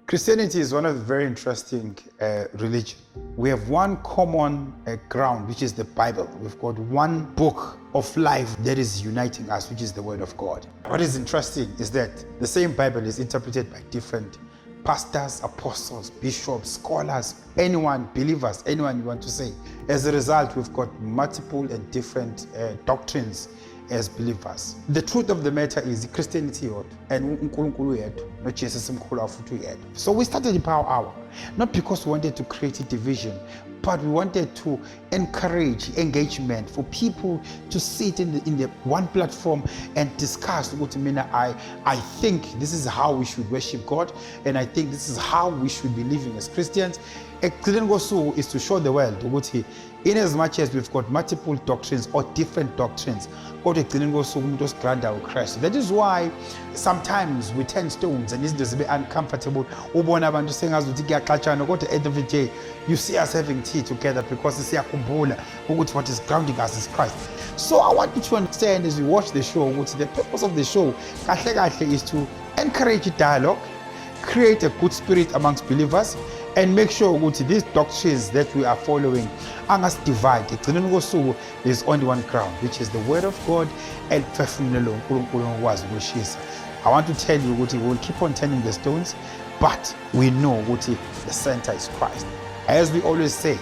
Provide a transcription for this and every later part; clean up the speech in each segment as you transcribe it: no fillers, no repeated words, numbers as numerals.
Christianity is one of the very interesting religion. We have one common ground, which is the Bible. We've got one book of life that is uniting us, which is the Word of God. What is interesting is that the same Bible is interpreted by different pastors, apostles, bishops, scholars, anyone, believers, anyone you want to say. As a result, we've got multiple and different doctrines as believers. The truth of the matter is Christianity yodwa and uNkulunkulu yedwa noJesu simkhulu futhi uyedwa. So we started the Power Hour not because we wanted to create a division, but we wanted to encourage engagement for people to sit in the one platform and discuss ukuthi mina I think this is how we should worship God, and I think this is how we should be living as Christians. Ekugcineni kosuku is to show the world ukuthi in as much as we've got multiple doctrines or different doctrines, kodwa ekugcineni kosuku umuntu osigroundayo uChrist. That is why sometimes we turn stones and izinto zibe uncomfortable, ubona abantu sengazi ukuthi kuyaxatshana, kodwa at the end of the day you see us having tea together because siyakhumbula ukuthi what is grounding us is Christ. So I want you to understand as we watch the show ukuthi the purpose of the show kahle kahle is to encourage dialogue, create a good spirit amongst believers and make sure ukuthi these doctrines that we are following angasidivide. Ekugcineni kosuku there is only one ground, which is the Word of God eliphefumulelwe uNkulunkulu ngokwazi ukushisa. I want to tell you ukuthi we will keep on turning the stones, but we know ukuthi the center is Christ. As we always say,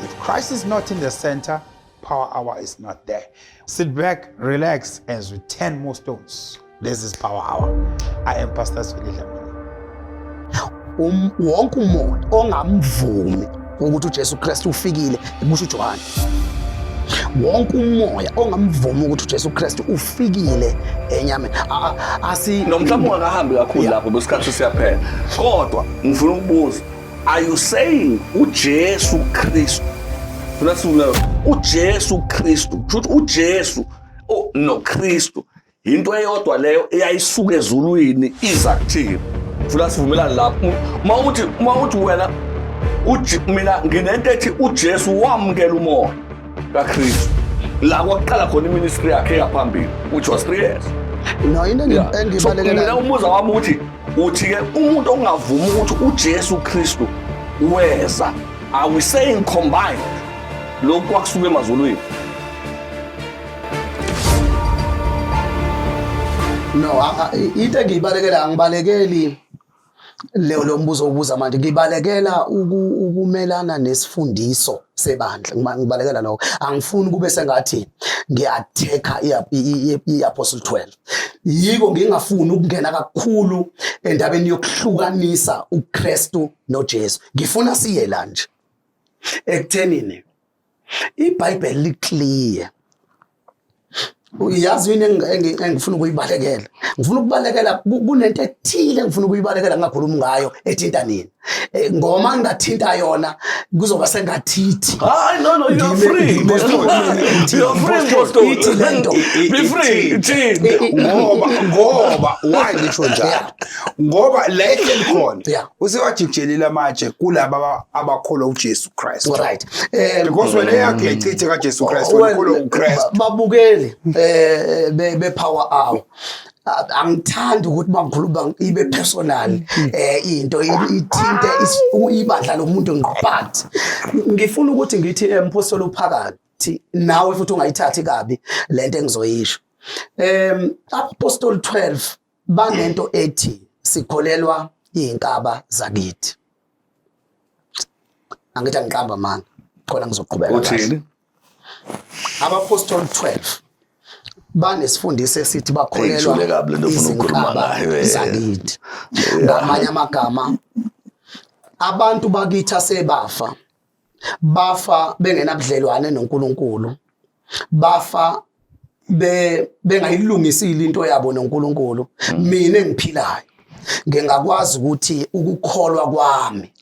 if Christ is not in the center, Power Hour is not there. Sit back, relax as we turn more stones. This is Power Hour. I am Pastor Zweli Dlamini. Wonke umoya ongamvumi ukuthi uJesu Kristu ufikile, kusho uJohane, wonke umoya ongamvumi ukuthi uJesu Kristu ufikile enyameni, asi No, mhlawumbe ungakahambi kakhulu lapho, besikhathi siyaphela, kodwa ngifuna ukubuza, are you saying uJesu Kristu, funa sifuna uJesu Kristu, kusho ukuthi uJesu noKristu into eyodwa leyo eyayisuka ezulwini iza kuthina? Funa sivumelane lapho. Uma uthi wena mina nginento ethi uJesu wamukela umoya kaKristu la kwaqala khona iministry yakhe yaphambili, which was 3 years. No, into So mina engibalekela umbuzo wami uthi uthi-ke umuntu ongavumi ukuthi uJesu Kristu weza, are we saying combined lokhu kwakusuka emazulwini? No, into engiyibalekela, angibalekeli leyo lo mbuzo obuza manje, ngibalekela ukumelana nesifundiso sebandla. Ngibalekela lokho. Angifuni kube sengathi ngiyathekha i-Apostle 12. Yiko ngingafuni ukungena kakhulu endabeni yokuhlukanisa uKristu noJesu. Ngifuna siye la nje ekuthenini iBhayibheli liclear. Uyazi yini engifuna ukuyibalekela? Ngifuna ukubalekela kunento ethile engifuna ukuyibalekela, ngingakhulumi ngayo ethinta nina. Ngoma ngingathinta yona kuzoba sengathithi Hayi, no, you are free. You are free, Pastor. Ithi lento. Be free. Thini? Ngoba why ngisho njalo, ngoba la ehleli khona usewajikijelile amatshe kulaba abakholwa uJesu Christ. Right. Because wena yakhe yayichithe kaJesu Christ, wena ukholwa uChrist. Babukeli be Power Hour, angithandi ukuthi bangikhuluma ibe personal, into ithinte ibandla lomuntu ngqo, but ngifuna ukuthi ngithi empostoli uphakathi nawe futhi ungayithathi kabi lento engizoyisho. Apostle 12 banento ethi sikholelwa izinkaba zakithi. Angithi angiqamba amanga khona, ngizoqhubeka kahle. Uthini? Abapostoli 12 banesifundiso esithi bakholelwa Ejule kabi lento ofuna ukukhuluma izinkaba ngayo, eh. zakithi. Ngamanye amagama, abantu bakithi asebafa, bafa bengenabudlelwane noNkulunkulu, bafa bengayilungisile into yabo noNkulunkulu. Mina engiphilayo ngingakwazi ukuthi ukukholwa kwami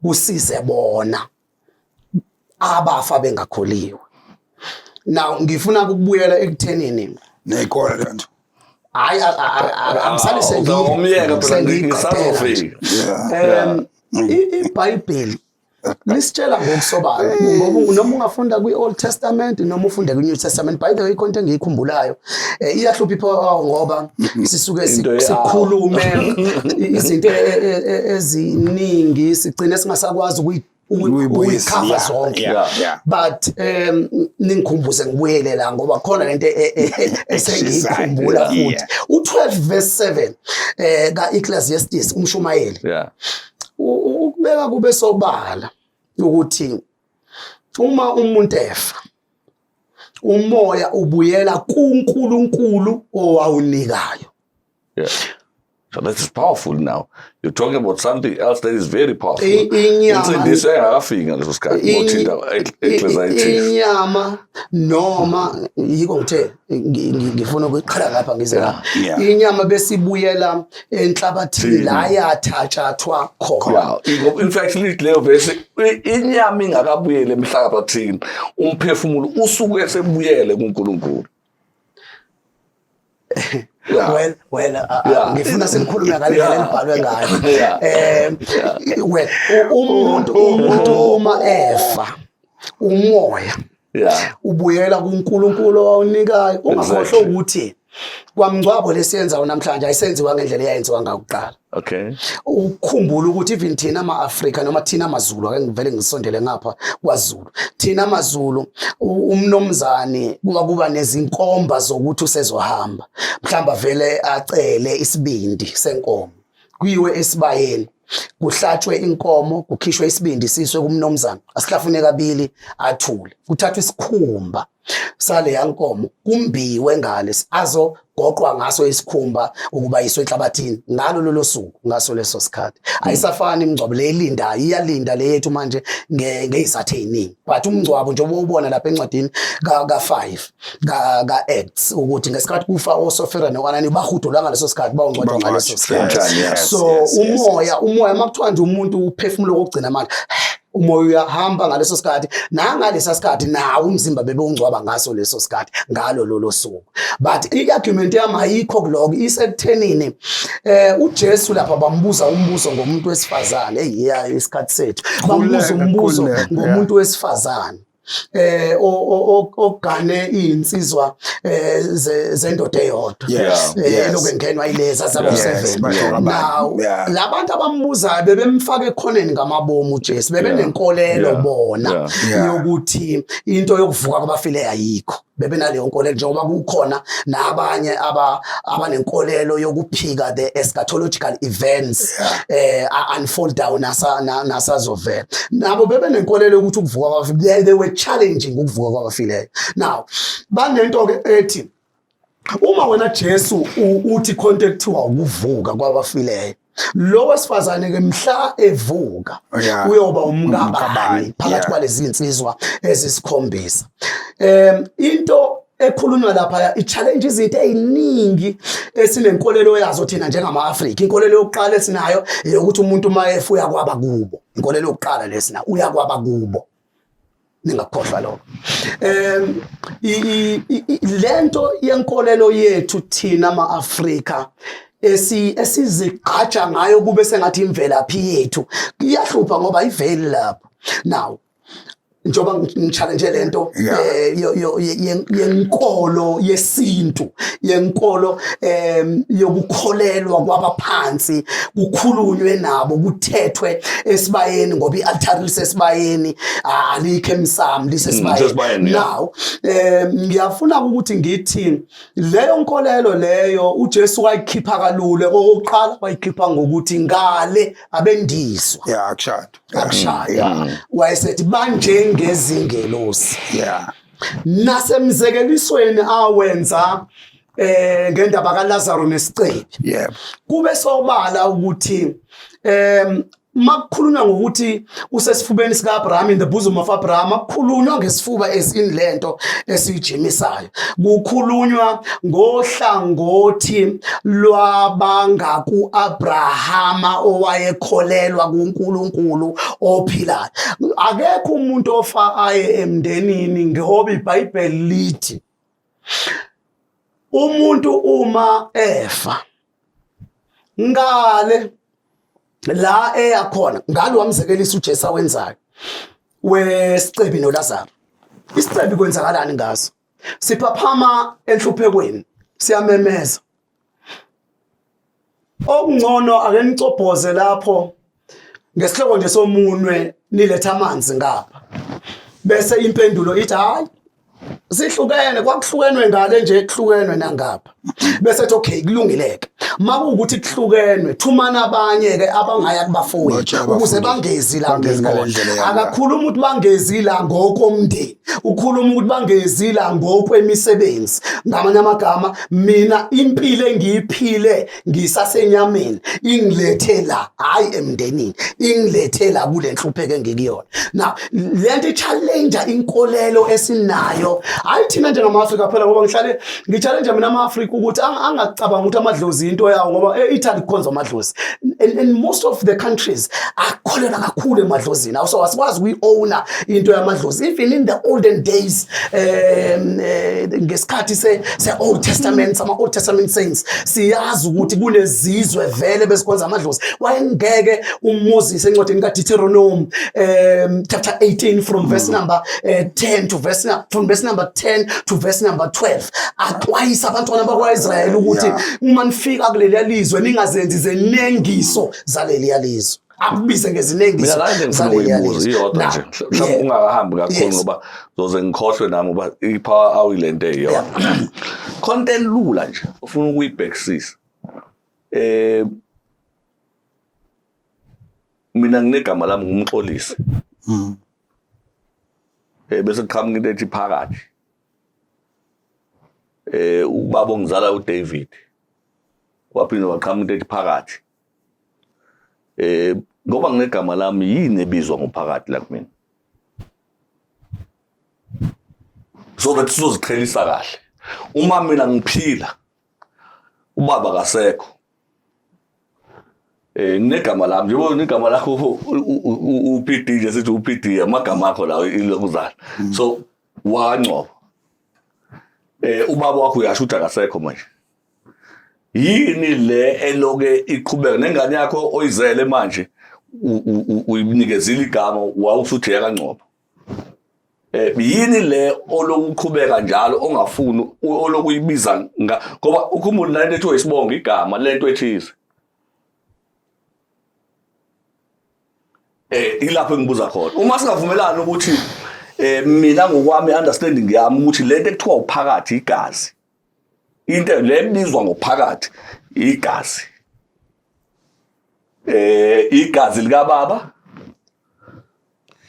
kusize bona abafa bengakholiwe. Now ngifuna ukubuyela ekuthenini Neyikhola le nto. Hayi, angisale. Uzawumyeka phela, Sengiyiqedela nje. ngisazofika. IBhayibheli Lisitshela ngokusobala ngoba noma ungafunda kwi-Old Testament noma ufunde kwi-New Testament. By the way, ikhonto engiyikhumbulayo iyahlupha ipho ngoba sisuke sikhulume izinto eziningi sigcine singasakwazi ukuyikhava zonke, but ningikhumbuze ngibuyele la ngoba khona lento esengiyikhumbula futhi. U12 verse 7 ka-Ecclesiastes umshumayeli ukubeka kube sobala ukuthi uma umuntu efa, umoya ubuyela kuNkulunkulu owawunikayo. Yeah. So that is powerful now. You're talking about something else that is very powerful. Inyama Insindiso engakafiki ngaleso sikhathi ngothinta Ecclesiastes. Inyama noma yiko ngithe ngifuna ukuyiqhala lapha ngize la. Inyama besibuyela enhlabathini la yathatshathwa khona. Yeah. In fact lithi leyo verse, inyama ingakabuyeli emhlabathini, umphefumulo usuke sebuyele kuNkulunkulu. Well, ngifuna senikhulume ngale ndlela elibhalwe ngayo. Well, umuntu uma efa, umoya ubuyela kuNkulunkulu owawunikayo. Ungakhohlwa ukuthi kwamngcwabo lesiyenzayo namhlanje ayisenziwa ngendlela eyayenziwa ngakuqala. Ukukhumbula ukuthi even thina ama-Afrika noma thina amaZulu, ake ngivele ngisondele ngapha kwaZulu, thina amaZulu umnomzane kuba nezinkomba zokuthi usezohamba, mhlawumbe avele acele isibindi senkomo, kuyiwe esibayeni, kuhlatshwe inkomo, kukhishwe isibindi siswe kumnomzane, asihlafune kabili athule, kuthathwe isikhumba saleya nkomo kumbiwe ngale, azogoqwa ngaso isikhumba ukuba yiswe enhlabathini ngalo lolo suku, ngaso leso sikhathi. Ayisafani imingcwabo le ilindayo, iyalinda le yethu manje ngeyizathu ey'ningi, but umngcwabo njengoba ubona lapha encwadini ka-5 ka-Acts ukuthi ngesikhathi kufa oSofira no-Anani bahudulwa ngaleso sikhathi, bawungcwatshwa ngaleso sikhathi. So umoya uma kuthiwa nje umuntu uphefumulo kokugcina manje, umoya uyahamba ngaleso sikhathi, nangalesa sikhathi nawo umzimba bebewungcwaba ngaso leso sikhathi ngalo lolo suku. But i-argument yami ayikho kuloko, isekuthenini uJesu lapha bambuza umbuzo ngomuntu wesifazane. Hey, yeah, isikhathi sethu, bambuza umbuzo ngomuntu wesifazane ogane izinsizwa zendoda eyodwa, elokhu engenwa yileza zabo 7. Now labantu abambuzayo bebemfaka ekhoneni ngamabomu uJesu, bebenenkolelo bona yokuthi into yokuvuka kwabafile ayikho, bebenaleyo nkolelo, njengoba kukhona nabanye abanenkolelo yokuphika the eschatological events unfold down nasazovela, nabo bebenenkolelo yokuthi ukuvuka kwabafile, they were challenging ukuvuka kwabafileyo. Now banento ke ethi uma wena Jesu uthi khonto ekuthiwa ukuvuka kwabafileyo, lo wesifazane ke mhla evuka uyoba umkabani phakathi kwalezi insizwa ezisikhombisa? Into ekhulunywa lapha i-challenge izinto eziningi esinenkolelo yazo thina njengama-Afrika. Inkolelo yokuqala esinayo eyokuthi umuntu uma efuya kwaba kubo, inkolelo yokuqala lesina uya kwaba kubo, ningakhohlwa lokho. Lento yenkolelo yethu thina ama-Afrika esizigqaja ngayo kube sengathi imvelaphi yethu iyahlupha ngoba iveli lapho. Now njengoba ngi-challenge lento yenkolo yesintu, yenkolo yokukholelwa kwabaphansi, kukhulunywe nabo, kuthethwe esibayeni, ngoba i-altar lisesibayeni, alikho emsamo, lisesibayeni. Lisesibayeni, yeah. Now ngiyafuna ukuthi ngithi leyo nkolelo leyo uJesu wayikhipha kalula. Okokuqala wayikhipha ngokuthi ngale abendiswa, Yeah, akushado. Akushada, wayesethi banjengezingelosi. Nasemzekelisweni awenza ngendaba kaLazaro nesicebi, kube sobala ukuthi makukhulunywa ngokuthi usesifubeni sikaAbraham, in the bosom of Abraham, akukhulunywa ngesifuba as in lento esiyijimisayo, kukhulunywa ngohlangothi lwabanga kuAbrahama owayekholelwa kuNkulunkulu ophilayo. Akekho umuntu ofa aye emndenini, ngoba iBhayibheli lithi umuntu uma efa ngale la eyakhona ngalo wamzekelisa uJesu awenzayo. Wesicebi noLazaro. Isicebi kwenzakalani ngaso? Siphaphama enhluphekweni, siyamemeza. Okungcono ake nicobhoze lapho ngesihloko nje somunwe niletha amanzi ngapha. Bese impendulo ithi hayi, sihlukene, kwakuhlukenwe ngale nje, kuhlukenwe nangapha. Bese ethi okay, kulungileke. Makuwukuthi kuhlukenwe, thumana abanye ke abangaya kubafowethu ukuze bangezi la. Akakhuluma ukuthi bangezi la ngokomndeni, ukhuluma ukuthi bangezi la ngokwemisebenzi. Ngamanye amagama, mina impilo engiyiphile ngisasenyameni ingilethe la, hayi emndenini, ingilethe la kule nhlupheko engikuyona. Now lento i-challenge inkolelo esinayo, hayi thina njengama-Afrika phela, ngoba ngihlale ngi-challenge mina ama-Afrika ukuthi angacabanga ukuthi amadlozi into yawo, ngoba e-Italy kukhonzwa amadlozi and most of the countries akholelwa kakhulu emadlozini. So asikwazi ukuyi-owna into yamadlozi. Even in the olden days, ngesikhathi se-Old Testament, sama-Old Testament saints, siyazi ukuthi kunezizwe vele bezikhonza amadlozi. Wayengeke uMoses encwadini kaDeuteronomy, chapter 18, from verse number 10 to verse from verse number 10 to verse number 12, axwayisa abantwana bakwa-Israyeli ukuthi uma nifika kuleliya lizwe ningazenzi zenengiso zaleliya lizwe, akubize ngezinengiso. Mina la nje ngifuna zaleliya ukuyibuza lizwe. iyodwa nje, mhlawumbe ungakahambi kakhulu, ngoba zoze ngikhohlwe nami, uba i-power awuyilento eyiyona khona elula nje ufuna ukuyibhekisisa. Mina nginegama lami, nguMxolisi, bese kuqhamuka into ethi phakathi. Ubaba ongizala uDavid, waphinde waqhamuka into ethi phakathi. Ngoba nginegama lami, yini ebizwa ngophakathi la kumina, so that sizoziqhelisa kahle? Uma mina ngiphila, ubaba kasekho, nginegama lami, njengoba negama lakho uPD nje, sithi uPD, amagama akho lawo ilokuzala. So wangcobo, ubaba wakho uyasho ukuthi akasekho manje. Yini le eloke iqhubeka nengane yakho oyizele manje, uyinikezile igama, wawusuthi yakaNgcobo? Yini le olokuqhubeka njalo ongafuni olokuyibiza, ngoba ukhumbule nalento ethiwa isibongo, igama lento ethize? Ilapho engibuza khona, uma singavumelani ukuthi mina ngokwami understanding yami ukuthi lento ekuthiwa uphakathi igazi, into le ebizwa ngophakathi igazi, igazi likababa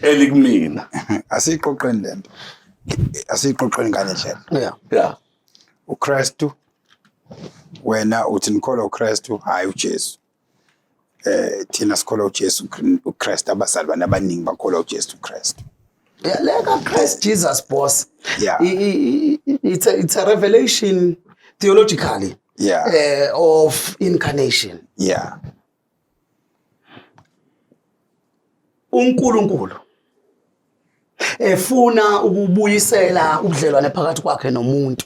elikumina. Asiyiqoqeni lento, asiyiqoqeni ngale ndlela. uKristu, wena uthi nikholwa uKristu, hayi uJesu. Thina sikholwa uJesu uKristu, abazalwane abaningi bakholwa uJesu Kristu. Yeah, leka Christ Jesus, boss. It's a revelation theologically of incarnation. uNkulunkulu efuna ukubuyisela ubudlelwane phakathi kwakhe nomuntu,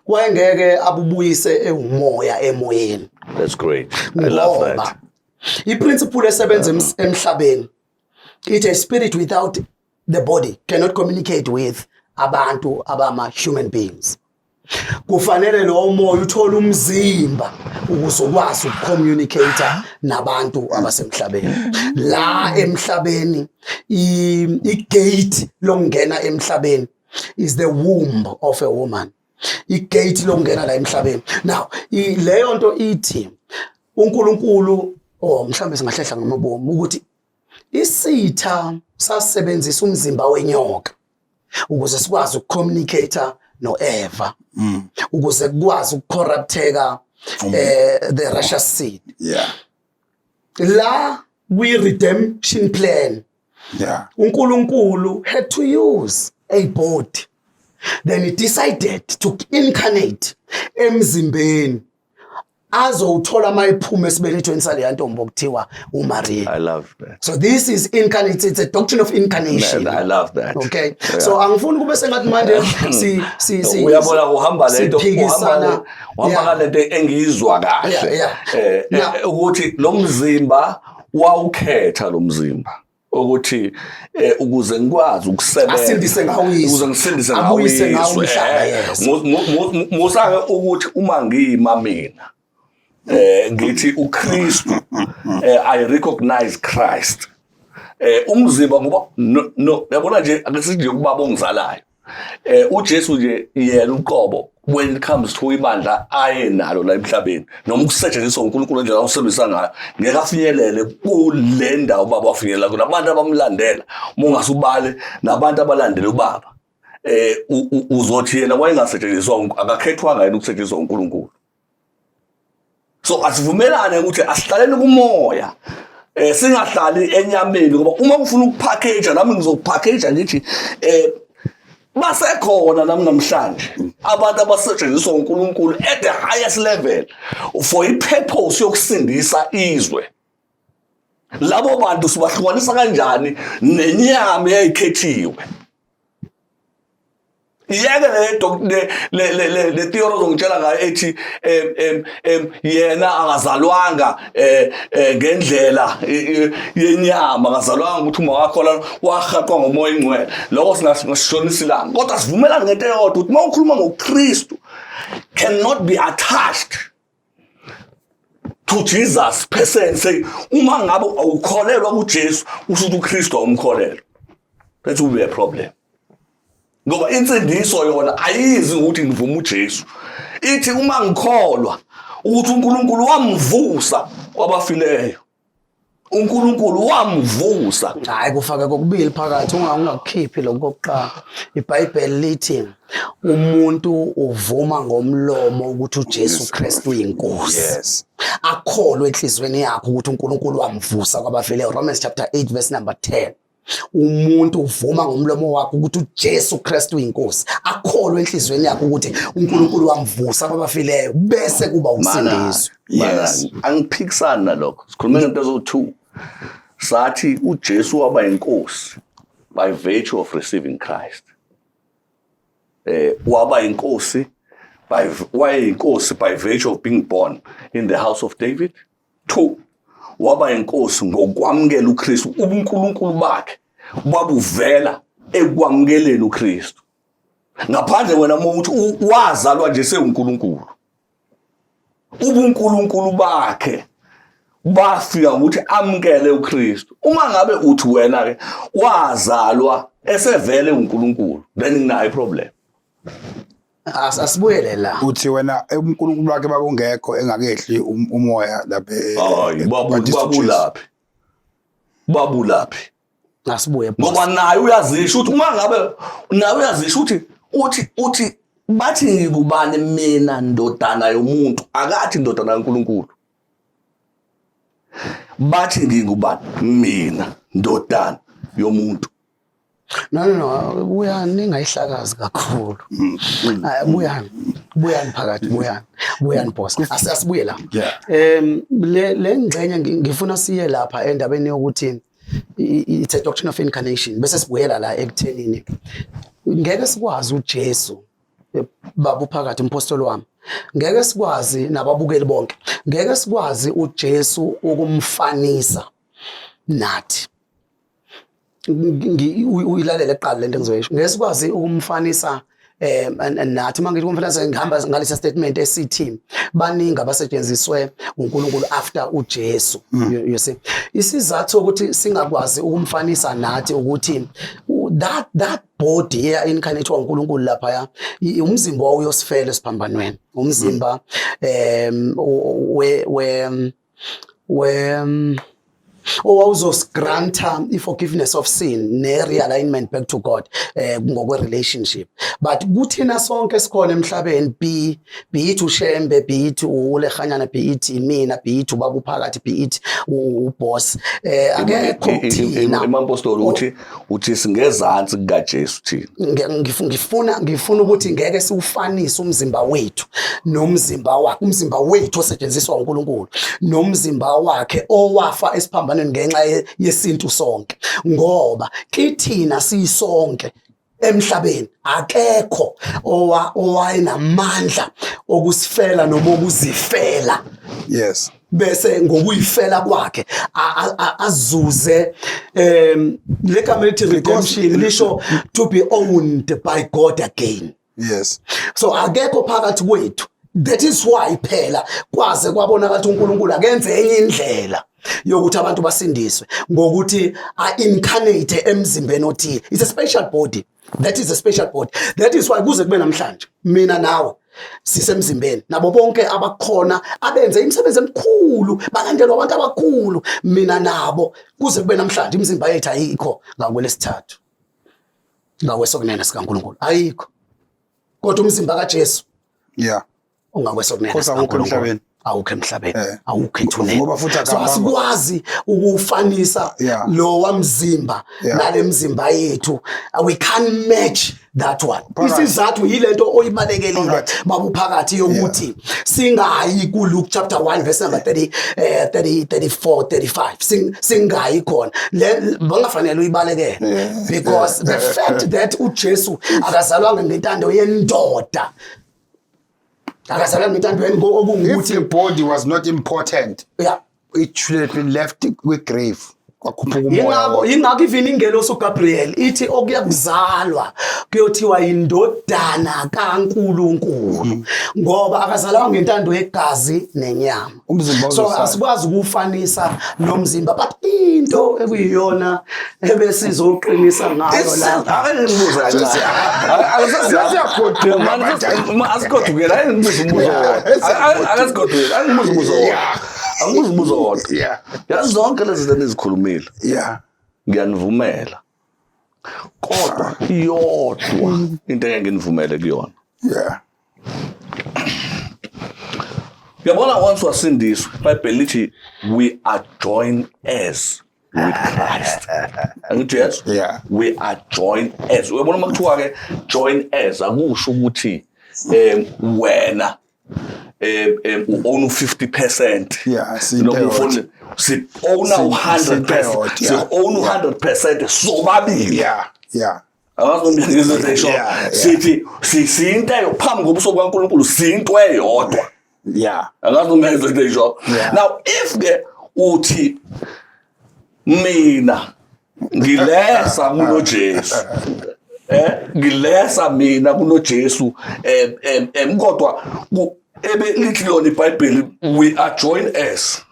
wayengeke abubuyise ewumoya emoyeni. That's great, I love that. Ngoba i-principle esebenza emhlabeni ithi a spirit without the body cannot communicate with abantu abama human beings. Kufanele lowo moya uthole umzimba ukuze ukwazi ukucommunicate nabantu abasemhlabeni. La emhlabeni, i-gate lokungena emhlabeni is the womb of a woman, i-gate lokungena la emhlabeni. Now leyo nto ithi uNkulunkulu, oh, mhlawumbe singahlehla ngamabomu ukuthi isitha sasebenzisa umzimba wenyoka ukuze sikwazi ukucommunicate noEva, ukuze kukwazi ukucorrupteka the righteous seed. La kwi redemption plan, uNkulunkulu had to use a body, then he decided to incarnate emzimbeni azowuthola uma ephuma esibelethweni saleya ntombi okuthiwa uMaria. I love that. So this is incarnate, it's a doctrine of incarnation. Man, I love that. Okay. So angifuni kube sengathi manje si si si Uyabona, uhamba lento, uhamba siphikisana. Uhamba ngalento engiyizwa kahle. Yeah. Ukuthi lo mzimba wawukhetha lo mzimba. Ukuthi ukuze ngikwazi ukusebenza, Asindise ngawo izwe. Ukuze ngisindise ngawo Abuyise ngawo izwe, umhlaba, yes. Musa-ke ukuthi uma ngima mina ngithi uKristu, I recognize Christ, umzimba, ngoba no, yabona nje, ake sithi nje ubaba ongizalayo, uJesu nje yena uqobo, when it comes to ibandla aye nalo la emhlabeni noma ukusetshenziswa uNkulunkulu ngendlela awusebenzisa ngayo, ngeke afinyelele kule ndawo ubaba wafinyelela kona. Abantu abamlandela, uma ungasubale nabantu abalandela ubaba, uzothi yena wayengasetshenziswa, akakhethwanga yena ukusetshenziswa uNkulunkulu. So asivumelane ukuthi asihlaleni kumoya, singahlali enyameni, ngoba uma ufuna ukupackage, nami ngizokupackage ngithi basekhona nami namhlanje abantu abasetshenziswa uNkulunkulu at the highest level for i-purpose yokusindisa izwe. Labo bantu sibahlukanisa kanjani nenyama eyayikhethiwe? Yeke le le le le le le theory ozongitshela ngayo ethi em em yena akazalwanga ngendlela yenyama, akazalwanga ukuthi uma wakho la wahaqwa ngomoya ingcwele, lokho singasishonisa ilanga. Kodwa sivumelane ngento eyodwa, ukuthi uma ukhuluma ngoKristu cannot be attached to Jesus per se and say uma ngabe awukholelwa kuJesu, usho ukuthi uKristu awumkholelwa. That will be a problem, ngoba insindiso yona ayizi ukuthi ngivuma uJesu. Ithi uma ngikholwa ukuthi uNkulunkulu wamvusa kwabafileyo, uNkulunkulu wamvusa. Hayi, kufake kokubili phakathi, ungakukhiphi lokho kokuqala. IBhayibheli lithi umuntu uvuma ngomlomo ukuthi uJesu Kristu uyinkosi, akholwe enhliziyweni yakhe ukuthi uNkulunkulu wamvusa kwabafileyo. Romans chapter 8 verse number 10. Umuntu uvuma ngomlomo wakhe ukuthi uJesu Kristu uyinkosi, akholwe enhliziyweni yakhe ukuthi uNkulunkulu wamvusa kwabafileyo, bese kuba usindiso. Yes. Angiphikisani nalokho. Sikhulume ngento ezo-2. Sathi uJesu waba inkosi by virtue of receiving Christ. Waba inkosi by wayeyinkosi by virtue of being born in the house of David. Two, waba inkosi ngokwamukela uKristu. UbuNkulunkulu bakhe babuvela ekwamukeleni uKristu. Ngaphandle wena uma uthi wazalwa nje sewuNkulunkulu. UbuNkulunkulu bakhe bafika ukuthi amukele uKristu. Uma ngabe uthi wena ke wazalwa esevele uNkulunkulu, then nginayo iproblem. Asibuyele la. Uthi wena uNkulunkulu wakhe bakungekho engakehli umoya lapha. Hayi, babulaphi? Babulaphi? Asibuye. Ngoba naye uyazisho ukuthi uma ngabe naye uyazisho ukuthi uthi bathi ngikubani mina ndodana yomuntu, akathi ndodana kaNkulunkulu. Bathi ngingubani mina ndodana yomuntu. No, buyani, ningayihlakazi kakhulu. Hayi, buyani, buyani phakathi, buyani, buyani boss. Asibuye la. Le ngxenye ngifuna siye lapha endabeni yokuthi it's a doctrine of incarnation, bese sibuyela la ekuthenini ngeke sikwazi uJesu, baba uphakathi, umpostoli wami, ngeke sikwazi, nababukeli bonke, ngeke sikwazi uJesu ukumfanisa nathi. Uyilalele kuqala lento engizoyisho. Ngeke sikwazi ukumfanisa nathi. Uma ngithi ukumfanisa, ngihamba ngalesa statement esithi baningi abasetshenziswe uNkulunkulu after uJesu. You see, isizathu ukuthi singakwazi ukumfanisa nathi ukuthi that body eya incarnate uNkulunkulu lapha, umzimba wawuyosifela esiphambanweni, umzimba we we we owawuzosigranta i-forgiveness of sin ne-realignment back to God ngokwe-relationship. But kuthina sonke esikhona emhlabeni, be it uShembe, be it uLehanyana, be it mina, be it ubaba uphakathi, be it uboss, akekho kuthina. Imampostoli uthi singezansi kukaJesu thina. Ngifuna ukuthi ngeke siwufanise umzimba wethu nomzimba wakhe, umzimba wethu osetshenziswa uNkulunkulu nomzimba wakhe owafa esiphambanweni ngenxa yesintu sonke, ngoba kithina sisonke emhlabeni akekho owayenamandla okusifela noma okuzifela. Bese ngokuyifela kwakhe azuze legama elithi redemption lisho to be owned by God again. So akekho phakathi kwethu. That is why phela kwaze kwabonakala ukuthi uNkulunkulu akenze enye indlela yokuthi abantu basindiswe ngokuthi a-incarnate emzimbeni othile. It's a special body. That is a special body. That is why kuze kube namhlanje mina nawe sisemzimbeni, nabo bonke abakhona abenze imisebenzi emikhulu balandelwa abantu abakhulu, mina nabo kuze kube namhlanje imizimba yethu ayikho ngakwelesithathu, ngakwesokunene sikaNkulunkulu ayikho, kodwa umzimba kaJesu ungakwesokunene Kodwa awukho sikaNkulunkulu. emhlabeni. Awukho emhlabeni, awukho ethuneni. Ngoba futhi So akahambanga. asikwazi ukufanisa lowa mzimba nale mzimba yethu. We can't match that one. Phakathi. Isizathu yilento oyibalekelile Phakathi. babuphakathi yokuthi singayi ku Luke chapter 1 verse number 30, 30, 34, 35. Singayi khona le bangafanele uyibalekele, because the fact that uJesu akazalwanga ngentando yendoda, akazalwanga ngentando yendoda, okungukuthi If the body was not important, it should have been left with grave. Kwakhuphuka umoya wonke. Yingakho even ingelosi uGabriel ithi okuyakuzalwa kuyothiwa indodana kaNkuluNkulu, ngoba akazalwanga ngentando yegazi nenyama. Umzimba So uzosala. asikwazi ukufanisa nomzimba, but into ekuyiyona ebesizoqinisa ngayo lapha. Ake ngibuze kancane. Sesiyagoduka manje. Asigodukela, ake ngibuze umbuzo owodwa. Ake sigodukele, ake ngibuze umbuzo owodwa. Angibuze umbuzo owodwa. Yazi zonke lezi zinto enizikhulumile. Ngiyanivumela. Kodwa iyodwa into engeke nginivumele kuyona. Uyabona, once wasindiswa, iBhayibheli lithi we are joined heirs with Christ. Angithi yes? We are joined heirs. Uyabona uma kuthiwa ke join heirs, akusho ukuthi wena u-own 50%. Yeah, siyinto Noma eyodwa. ufuna si owner 100%. Siyinto Si eyodwa, own 100% sobabili. Angazi noma ngizwe ngisho. Sithi siyinto eyo phambi kobuso bukaNkulunkulu, siyinto eyodwa. Angazi noma ngizwe ngisho. Now if ke uthi mina ngilesa kunoJesu, ngilesa mina kunoJesu, kodwa ebe lithi lona iBhayibheli we are joined as.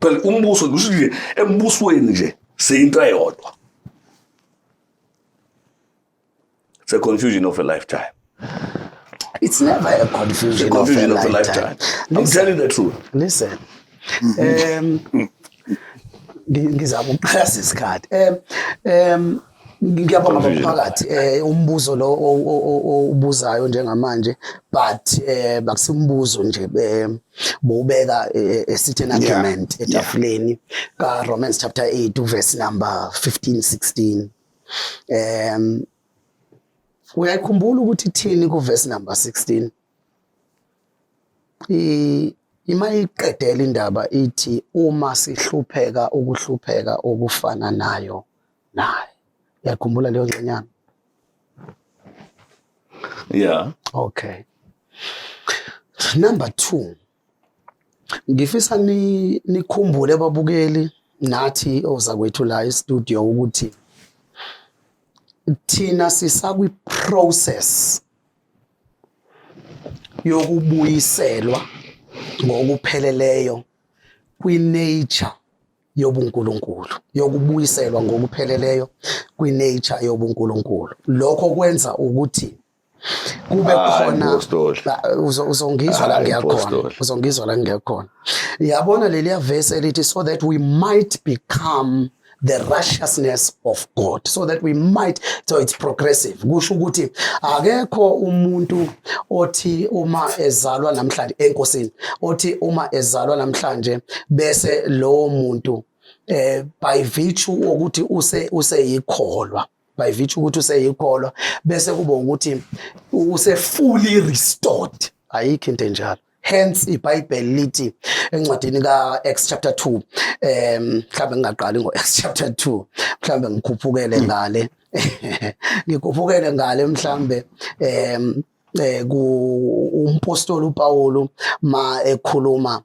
Phela umbuso ngisho nje embusweni nje siyinto eyodwa. It's a confusion of a lifetime. It's never a confusion, It's a confusion of a of a lifetime. lifetime. I'm telling the truth. Listen. Ngizama ukuqala isikhathi. Ngiyabonga Confusion. phakathi umbuzo lo obuzayo njengamanje, but akusimbuzo nje, bowubeka a certain argument etafuleni ka Romans chapter 8 verse number 15 16. Uyayikhumbula ukuthi ithini ku verse number 16? Ima iqedela indaba ithi uma sihlupheka ukuhlupheka okufana nayo naye. Uyakhumbula leyo ngxenyana? Yeah. Okay. Number 2. Ngifisa nikhumbule ababukeli nathi ozakwethu la e-studio ukuthi thina sisakwi process yokubuyiselwa ngokupheleleyo kwi-nature yobuNkulunkulu, yokubuyiselwa ngokupheleleyo kwi-nature yobuNkulunkulu. Lokho kwenza ukuthi kube Hayi, khona Mpostoli. Uzongizwa la Hayi, ngiyakhona. Mpostoli. Uzongizwa la ngiyakhona. Yabona leliya verse elithi so that we might become the righteousness of God, so that we might, so it's progressive. Kusho ukuthi akekho umuntu othi uma ezalwa namhlanje enkosini, othi uma ezalwa namhlanje bese lowo muntu by virtue ukuthi useyikholwa, by virtue ukuthi useyikholwa bese kuba ukuthi use fully restored. Ayikho into enjalo. Hence iBhayibheli lithi encwadini kaActs chapter 2, mhlawumbe ngingaqali ngoActs chapter 2, mhlawumbe ngikhuphukele ngale. Ngikhuphukele ngale mhlawumbe, ku umpostoli uPaul ma ekhuluma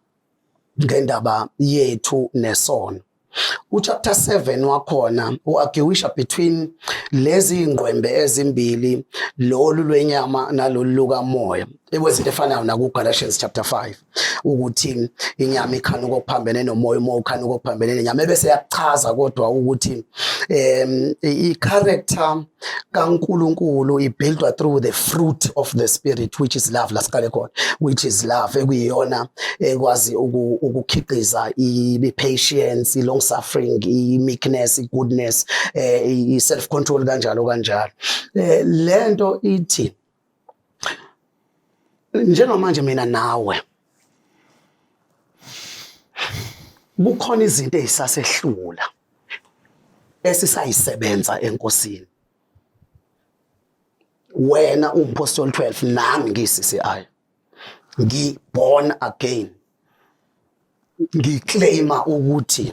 Ngendaba yethu nesono, uchapter 7 wakhona uarguisha between lezi ngqwembe ezimbili, lolu lwenyama nalolu lukamoya, ekwezinto efanayo naku Galatians chapter 5, ukuthi inyama ikhanuka okuphambene nomoya, umoya ukhanuka okuphambene nenyama. Ebese yakuchaza kodwa ukuthi i-character kaNkulunkulu ibuildwa through the fruit of the spirit, which is love, lasiqale khona, which is love, ekuyiyona ekwazi ukukhiqiza i-patience, i-long suffering, i-meekness, i-goodness, i-self control, kanjalo kanjalo. Lento ithi njengamanje mina nawe kukhona izinto ezisasehlula esisayisebenza enkosini. Wena umpostoli 12, nami ngiyi-CCI, ngi born again, ngiclaima ukuthi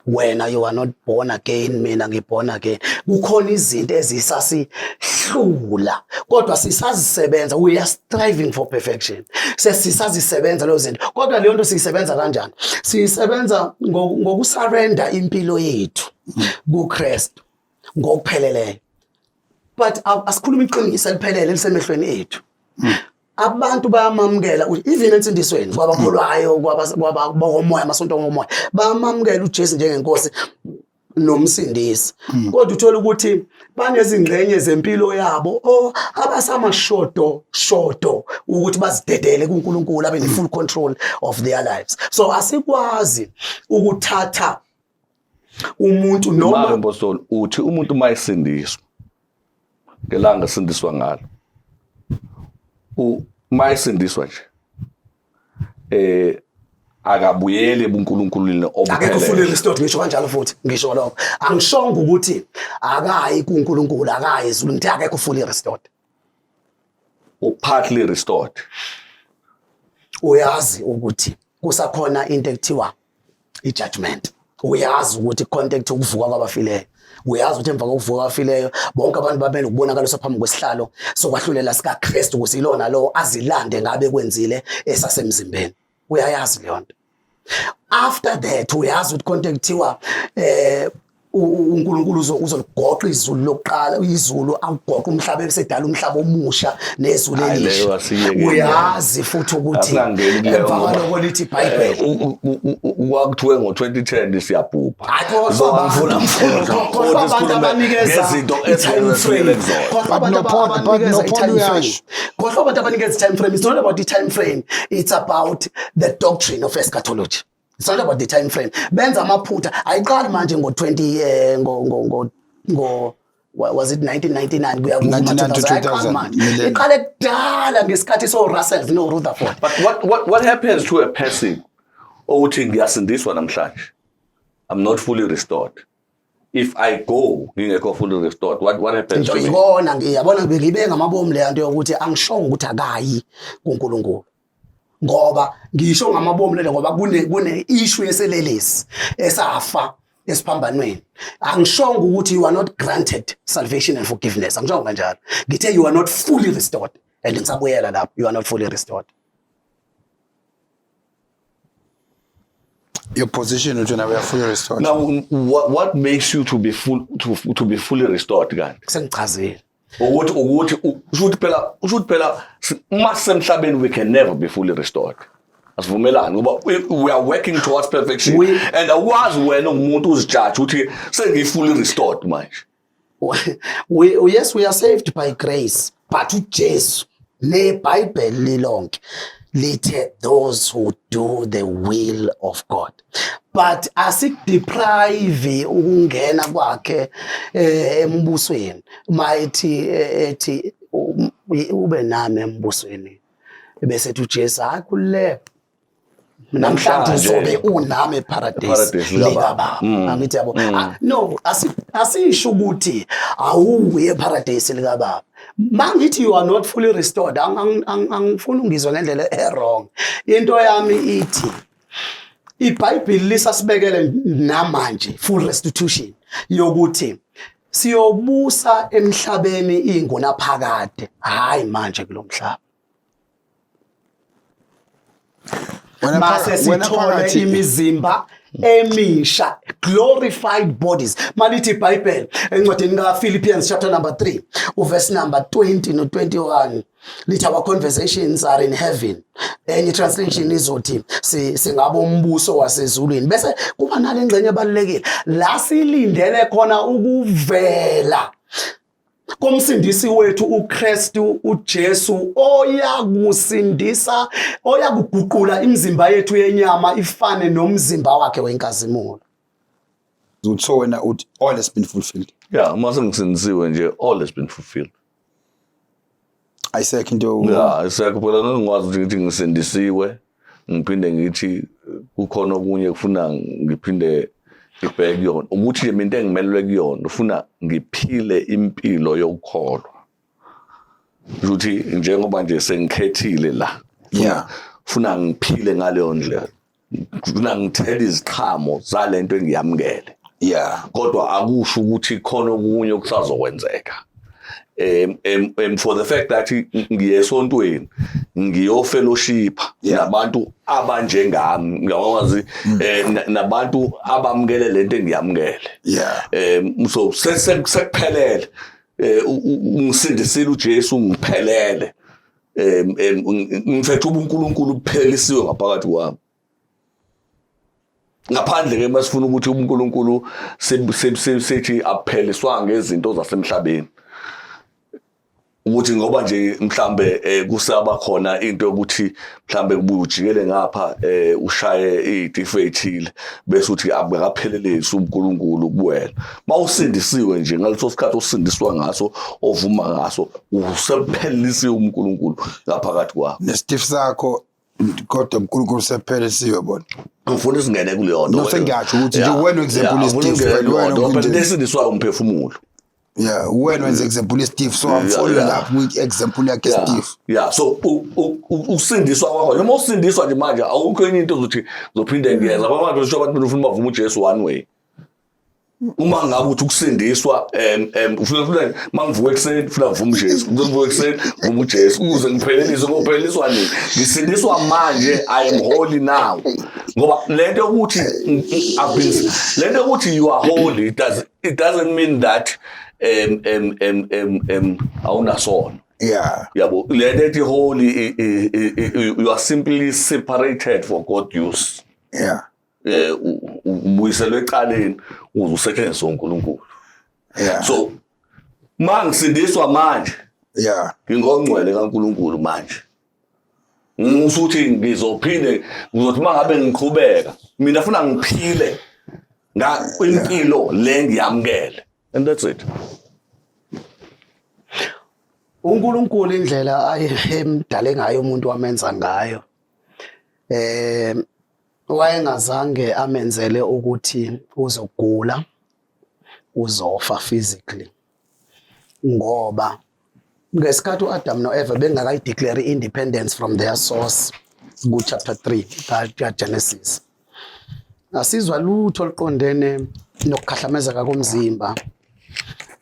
wena you are not born again, mina ngi-born again. Kukhona izinto ezisasihlula kodwa sisazisebenza. We are striving for perfection, sesisazisebenza lezo zinto. Kodwa leyo nto siyisebenza kanjani? Siyisebenza ngokusurrender impilo yethu kuKristu ngokupheleleyo. But asikhuluma iqiniso eliphelele elisemehlweni ethu. Abantu bayamamukela, even ensindisweni, kwabakholwayo, kwabakomoya, amasonto ngomoya, bayamamukela uJesu njengenkosi nomsindisi, kodwa uthola ukuthi banezingxenye zempilo yabo o abasamashodo shodo ukuthi bazidedele kuNkulunkulu abe ne-full control of their lives. So asikwazi ukuthatha umuntu noma Manje mpostoli, uthi umuntu uma esindiswa ngelanga esindiswa ngalo, uma esindiswa nje akabuyeli ebunkulunkulwini akekho fully obuphelele. restored. Ngisho kanjalo futhi, ngisho lokho. Angishongo ukuthi akayi kuNkulunkulu, akayi ezulwini, ngithe akekho fully restored. Partly restored. Uyazi ukuthi kusakhona into ekuthiwa i-judgment, uyazi ukuthi kukhona into ekuthiwa ukuvuka kwabafileyo, uyazi ukuthi emva kokuvuka kwabafileyo bonke abantu bamele ukubonakaliswa phambi kwesihlalo sokwahlulela sikaKristu, ukuze ilona lowo azilande ngabe kwenzile esasemzimbeni. Uyayazi leyo nto. After that uyazi ukuthi khona into ekuthiwa uNkulunkulu uzoligoqa izulu lokuqala, izulu awugoqa umhlaba, esedala umhlaba omusha nezulu Hayi, elisha. Leyo asiyeke. Uyazi futhi ukuthi Asingangeni kuleyo emva ngoba, kwaloko lithi iBhayibheli kwakuthiwe ngo-2010 siyabhubha. Hayi, khohlwa abantu. Khohlwa abantu abanikeza ngezinto i-time frame. ezifikele kuzona. Khohlwa But abantu no Paul- but abanikeza no Paul i-time frame. uyasho. Khohlwa abantu abanikeza i-time frame. It's not about the time frame, it's about the doctrine of eschatology. It's not about the time frame. Benza amaphutha. Ayiqali manje ngo-20 ngo ngo ngo ngo was it 1999 kuya kuma 99 to 2000? Ayiqali 2000, manje. millennium. Iqale kudala ngesikhathi so Russell no Rutherford. But what happens to a person othi ngiyasindiswa namhlanje, I'm not fully restored? If I go ngingekho fully restored, what happens to me? Ngiyibona, ngiyabona, ngibe ngamabomu le nto yokuthi angishongo ukuthi akayi kuNkulunkulu, ngoba ngisho ngamabomu lento, ngoba kune issue yeselelesi esafa esiphambanweni. Angishongo ukuthi you are not granted salvation and forgiveness, angishongo kanjalo. Ngithe you are not fully restored, and ngisabuyela lapho, you are not fully restored. Your position uthi wena we are fully restored. Now what makes you to be fully restored kanti? Sengichazile. Ukuthi phela uma sisemhlabeni we can never be fully restored. Asivumelani ngoba we are working towards perfection, and awukwazi wena ungumuntu uzijaje ukuthi sengiyi-fully restored manje. Yes, we are saved by grace, but uJesu neBhayibheli lilonke lithe those who do the will of God. But asikudeprive ukungena kwakhe embusweni mayithi ethi ube nami embusweni, bese ethi uJesu, hayi, khululeka, namhlanje Namhlanje. uzobe unami eparadise Eparadise likababa. likababa. Angithi yabo? Ah, no, asisho ukuthi awuye eparadise likababa. Mangithi you are not fully restored, angifuni ungizwe ngendlela e-wrong. Into yami ithi iBhayibheli lisasibekele namanje full restitution yokuthi siyobusa emhlabeni ingunaphakade, hayi manje kulomhlaba. Mase sithole imizimba emisha, glorified bodies. Malithi iBhayibheli encwadini kaPhilippians chapter number 3 uverse number 20 no 21 lithi our conversations are in heaven. Enye translation izothi singaba umbuso wasezulwini. Bese kuba nale ngxenye ebalulekile la silindele khona ukuvela komsindisi wethu uKristu uJesu, oyakusindisa, oyakuguqula imizimba yethu yenyama ifane nomzimba wakhe wenkazimulo. So wena uthi all has been fulfilled. Yeah, uma sengisindisiwe nje, all has been fulfilled. Ayisekho into. Yeah, ayisekho phela. Ngeke ngikwazi ukuthi ngithi ngisindisiwe ngiphinde ngithi kukhona okunye kufuna ngiphinde ngibheke kuyona, ukuthi nje mina into engimelelwe kuyona ufuna ngiphile impilo yokukholwa, ukuthi njengoba nje sengikhethile la, funa ngiphile ngaleyo ndlela, funa ngithele iziqhamo zalento engiyamukele. Kodwa akusho ukuthi khona okunye okusazokwenzeka. For the fact that ngiye esontweni, ngiyofellowship nabantu abanjengami, ngiyakwazi nabantu abamukele lento engiyamukele. So sekuphelele, ungisindisile uJesu, ngiphelele, ngifethu ubuNkulunkulu buphelelisiwe ngaphakathi kwami, ngaphandle ke masifuna ukuthi uNkulunkulu sithi apheliswa ngezinto zasemhlabeni, ukuthi ngoba nje mhlambe kusaba khona into yokuthi mhlambe kubuye ujikele ngapha, ushaye izitifo ezithile, bese uthi abukaphelelisi uNkulunkulu kuwena. Mawusindisiwe nje, ngaleso sikhathi osindiswa ngaso, ovuma ngaso, usephelelisiwe uNkulunkulu ngaphakathi kwakho. Nesitif sakho, kodwa uNkulunkulu sephelelisiwe bona. Ngifuna singene kuleyo nto. No, sengiyasho ukuthi nje wena example is different, wena phela esindiswa umphefumulo. Yeah, wena wenza example Steve, so I'm following up with example yakhe Steve. Yeah, so usindiswa kwakho, noma usindiswa nje manje, awukho enye into ozothi uzophinde ngiyeza abantu usho abantu ufuna bavuma uJesu one way. Uma ngabe uthi ukusindiswa ufuna mangivuka ekuseni ufuna ngivuma uJesu, ngivuka ekuseni ngivuma uJesu ukuze ngipheleliswe, ngopheleliswa nini? Ngisindiswa manje, I am holy now. Ngoba lento yokuthi I've been, lento yokuthi you are holy, it doesn't mean that um um um um um awunasono. Yabo, lento ethi holy, you are simply separated for God use. Ubuyiselwe ecaleni uze usetshenziswe uNkulunkulu. So mangisindiswa manje, ngingongcwele kaNkulunkulu manje. Ngisuthi ngizophinde ngizothi mangabe ngiqhubeka mina funa ngiphile nga impilo le ngiyamukele, and that's it. uNkulunkulu indlela ayemdale ngayo umuntu, wamenza ngayo, wayengazange amenzele ukuthi uzogula, uzofa physically, ngoba ngesikhathi uAdam noEva bengakayideclare independence from their source ku chapter 3 ka Genesis, asizwa lutho oluqondene nokukhahlamezeka komzimba,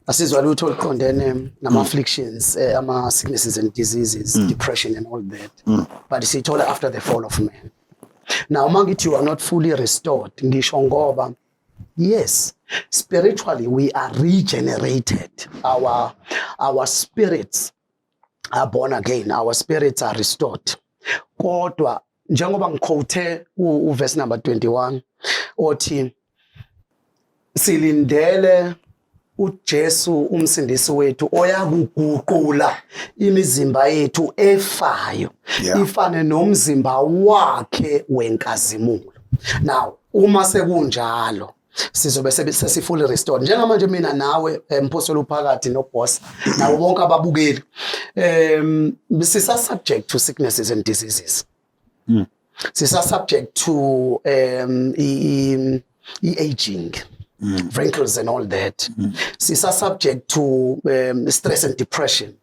asizwa lutho oluqondene nama afflictions, ama sicknesses and diseases, depression and all that, but siyithola after the fall of man. Now uma ngithi you are not fully restored, ngisho ngoba yes, spiritually we are regenerated, our spirits are born again, our spirits are restored, kodwa njengoba ngiquote uverse number 21 othi silindele uJesu umsindisi wethu oyakuguqula imizimba yethu efayo ifane nomzimba wakhe wenkazimulo. Now uma sekunjalo, sizobe sesi-fully restored. Njengamanje mina nawe, Mphosela uphakathi noboss nabo bonke ababukeli, sisa subject to sicknesses and diseases, sisa subject to i-aging, wrinkles and all that, sisa subject to stress and depression,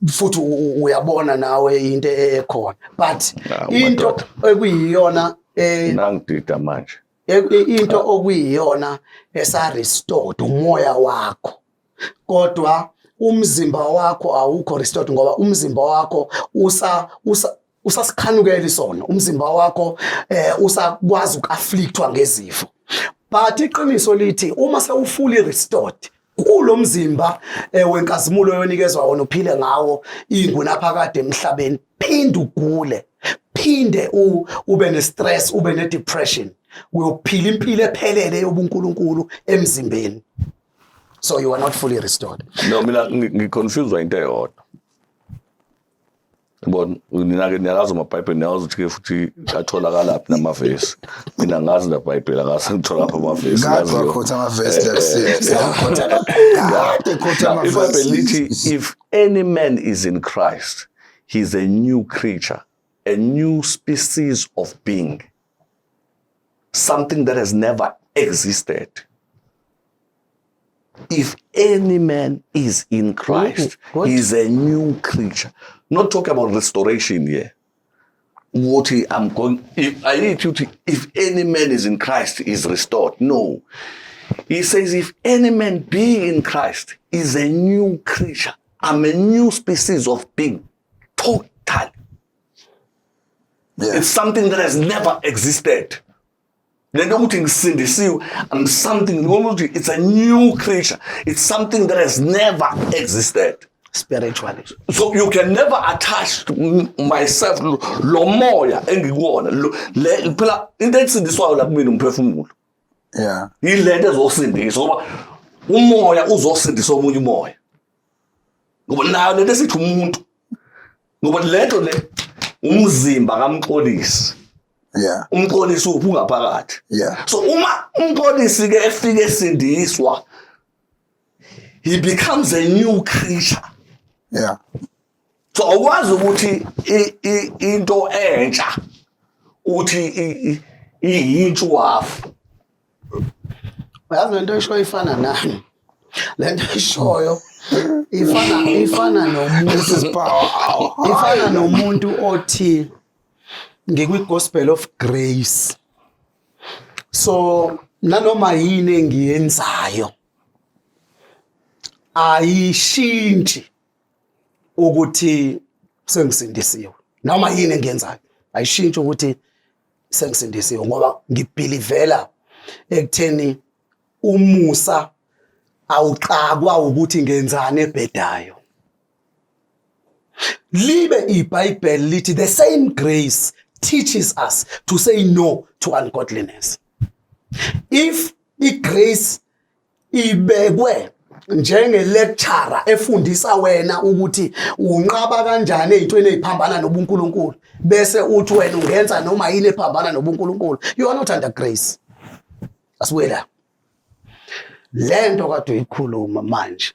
futhi uyabona nawe into ekhona, but into madoda. ekuyiyona Nangidida manje. Into okuyiyona esa restored umoya wakho, kodwa umzimba wakho awukho restored, ngoba umzimba wakho usa usa Usasikhanukela isono, umzimba wakho usakwazi uku-afflictwa ngezifo. But iqiniso lithi uma sewu-fully restored kulo mzimba wenkazimulo yonikezwa wona uphile ngawo ingunaphakade emhlabeni, phinde ugule, phinde ube ne-stress, ube ne-depression, uyophila impilo ephelele yobuNkulunkulu emzimbeni. So you are not fully restored. No, mina ngi-confused into eyodwa. Yabona, nina-ke niyalazi amabhayibheli, niyawazi ukuthi-ke futhi atholakalaphi namavesi. Mina ngazi nabhayibheli, angazi ngithola lapho amavesi. Kade ngazi yo. wakhotha amavesi la kuseni. Kade khotha Now, iBhayibheli amavesi. lithi if any man is in Christ, he's a new creature, a new species of being. Something that has never existed. If any man is in Christ, Good. he's a new creature. Not talking about restoration here. What he, I'm going, if, I need you to, if any man is in Christ, is restored. No. He says, if any man be in Christ, is a new creature. I'm a new species of being. Total. It's something that has never existed. Lento ukuthi ngisindisiwe, I'm something, ngoba ukuthi it's a new creature. It's something that has never existed. Spiritually. So you can never attach to myself lo moya engikuwona le phela into esindiswayo la kumina umphefumulo. Yilento ezosindiswa ngoba umoya uzosindisa omunye umoya. Ngoba nayo lento esithi umuntu, ngoba lento le umzimba kaMxolisi. UMxolisi uphi ungaphakathi. So uma uMxolisi ke efike esindiswa, he becomes a new creature. So awukwazi ukuthi into entsha uthi iyintshu wafu. Uyazi lento eshoyo ifana nani? Lento eshoyo ifana nomuntu. This is power. Ifana nomuntu othi ngikwi gospel of grace. So nanoma yini engiyenzayo ayishintshi ukuthi sengisindisiwe. Noma yini engiyenzayo ayishintshi ukuthi sengisindisiwe, ngoba ngibhilivela ekutheni umusa awuxakwa ukuthi ngenzani ebhedayo. Libe iBhayibheli lithi the same grace teaches us to say no to ungodliness. If igrace ibekwe njenge-lecturer efundisa wena ukuthi unqaba kanjani ey'ntweni ey'phambana nobuNkulunkulu, bese uthi wena ungenza noma yini ephambana nobuNkulunkulu, you are not under grace. Asibuye la. Le nto kade uyikhuluma manje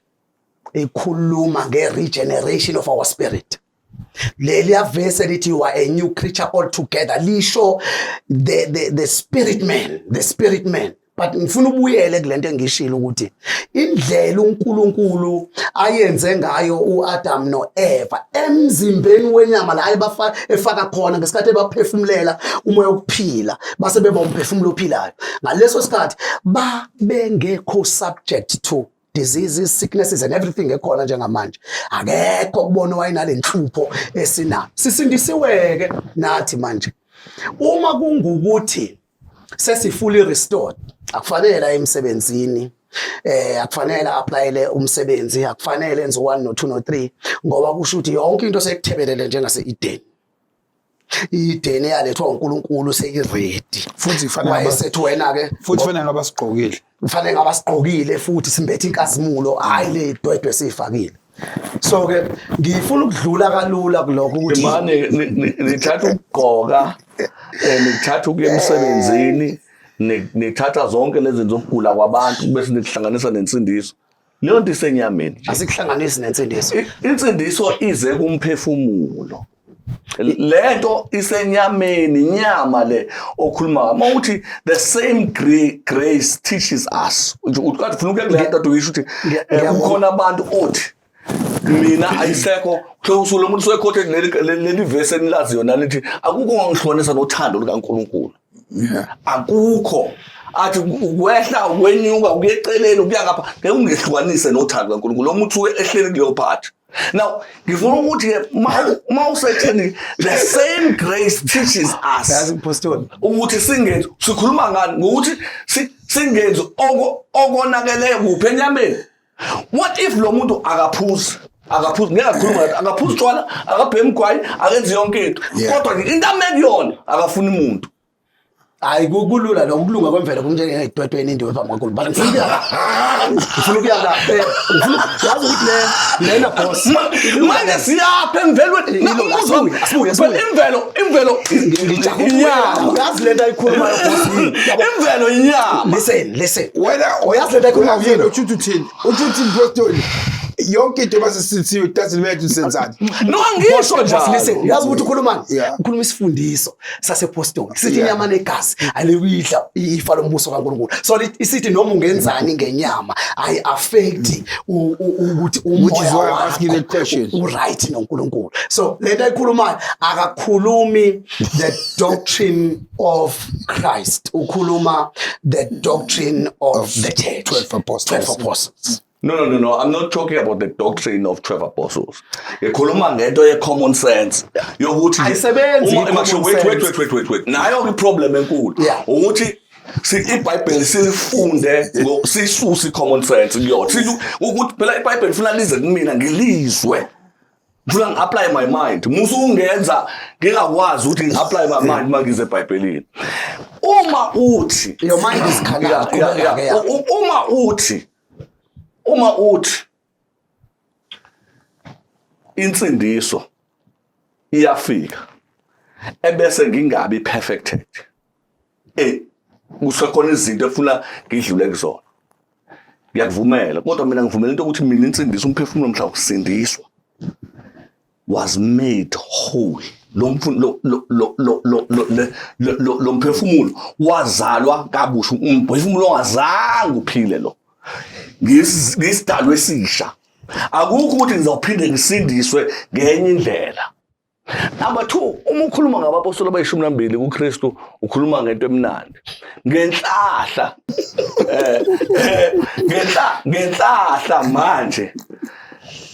ikhuluma nge-regeneration of our spirit. Leliya verse elithi you are a new creature altogether lisho the spirit man, the spirit man. But ngifuna ubuyele kulento engishilo ukuthi indlela uNkulunkulu ayenze ngayo uAdam noEva emzimbeni wenyama la efaka khona ngesikhathi ebaphefumulela umoya wokuphila, base beba umphefumulo ophilayo. Ngaleso sikhathi babengekho subject to diseases, sicknesses and everything ekhona njengamanje. Akekho kubona wayenale nhlupho esinayo. Sisindisiweke nathi manje. Uma kungukuthi sesi fully restored, akufanele aye emsebenzini, akufanele applyele umsebenzi, akufanele enze 1 no 2 no 3, ngoba kusho ukuthi yonke into sekuthebelele njengase Eden. Eden eyalethwa uNkulunkulu seyiready. Futhi kufanele Wayesethi wena ke futhi kufanele ngabe sigqokile. Kufanele ngabe sigqokile futhi simbethe inkazimulo, hayi le dwedwe sifakile. So ke ngifuna ukudlula kalula kulokho ukuthi Mane nithatha ukugqoka, nithatha ukuya emsebenzini, nithatha zonke lezi zinto zokugula kwabantu bese nihlanganisa nensindiso. Leyo nto isenyameni nje. Asikuhlanganisi nensindiso. Insindiso ize kumphefumulo. Lento isenyameni, inyama le okhuluma ngayo. Uma uthi the same grace teaches us. Nje uthi kade ufuna ukuya kule nto uyisho ukuthi, kukhona abantu othi mina ayisekho kuhle lo muntu usekhothe leli verse enilaziyo nanithi akukho ongangihlukanisa nothando lukaNkulunkulu. Akukho. Athi ukwehla, ukwenyuka, ukuya eceleni, ukuya ngapha, ngeke ungehlukanise nothando kaNkulunkulu. Lo muntu usuke ehleli kuleyo part. Now, ngifuna ukuthi-ke uma usetheni the same grace teaches us Yazi mpostoli. ukuthi singenzi, sikhuluma ngani ngokuthi singenzi okonakeleyo kuphi enyameni. What if lo muntu akaphuzi? Akaphuzi, ngeke akhulume ngathi akaphuzi tshwala, akabhemi gwayi, akenzi yonke into. Kodwa nje into ame kuyona akafuni muntu. Hayi, kulula lokho, ukulunga kwemvelo kunjengey'dwedwe enindiwe phambi kwaNkulunkulu. But ngifuna ukuya la. Ngifuna ukuya la. Ngifuna yazi ukuthi lena boss. Manje siyapha emvelweni. Asibuye, asibuye, asibuye. Imvelo, imvelo Ngijahile. inyama. Uyazi lento ayikhulumayo boss yini? Yabo. Imvelo inyama. Listen, listen. Wena Uyazi lento ayikhulumayo yini? Uthi uthini? Uthi uthini Postoli? Yonke into basisithiwe doesn't matter usenzani. No, angisho Boss, njalo. listen, uyazi ukuthi ukhulumani? Yeah. Ukhuluma isifundiso sasepostoli. Sithi inyama negazi aliyidla ifa lombuso kaNkulunkulu. So isithi noma ungenzani ngenyama ayi affect ukuthi Which is umoya why I'm wakho asking that question. u-right noNkulunkulu. So lento ayikhulumayo akakhulumi the doctrine of Christ, ukhuluma the doctrine of the church. 12 apostles. 12 apostles. No, no, no, no. I'm not talking about the doctrine of 12 apostles. Ngikhuluma ngento ye common sense yokuthi nje- Ayisebenzi Uma- i-common wait, wait, sense. wait, wait, wait, wait. Nayo i-problem enkulu ukuthi iBhayibheli silifunde sisuse i-common sense kuyona. Sithi ukuthi phela iBhayibheli funa lize kumina ngilizwe. Ngifuna ngi-apply my mind. Musu ungenza ngingakwazi ukuthi ngi-apply my mind uma ngize eBhayibhelini. Uma uthi Your mind is carnal. Yeah, yeah, yeah. Uma uthi uma uthi insindiso iyafika ebese ngingabi perfected, kusekhona izinto efuna ngidlule kuzona, ngiyakuvumela, kodwa mina ngivumela into yokuthi mina insindiso, umphefumulo mhla usindiswa was made whole. Lo lo lo lo lo lo lo lo lo mphefumulo wazalwa kabusha, umphefumulo ongazange uphile lo, ngisidalwe esisha. Akukho ukuthi ngizawuphinde ngisindiswe ngenye indlela. Number 2, uma ukhuluma ngabapostoli abayishumi nambili kuKristu, ukhuluma ngento emnandi. Ngenhlahla. Ngenhlahla manje.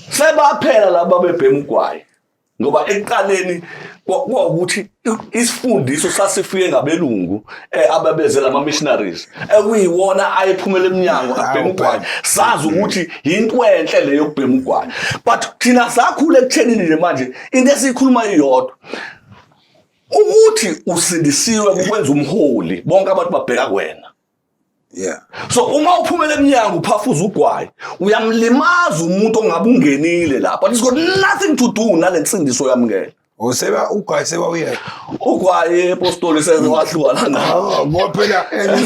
Sebaphela laba bebhema ugwayi. Ngoba ekuqaleni kwawukuthi isifundiso sasifike ngabelungu ababeze lama missionaries ekuyiwona ayephumela eminyango abhema ugwayi. Sazi ukuthi into enhle leyo yokubhema ugwayi, but thina sakhula ekuthenini nje manje into esiyikhuluma iyodwa ukuthi usindisiwe kukwenza umholi, bonke abantu babheka kuwena. So uma uphumela eminyango uphafuza ugwayi, uyamlimaza umuntu ongabe ungenile lapha. But it's got nothing to do nale nsindiso yamukela. Oseba ugwayi seba uyeka. Ugwayi epostoli seze wahlukana nawo. Oh, ngoba phela enye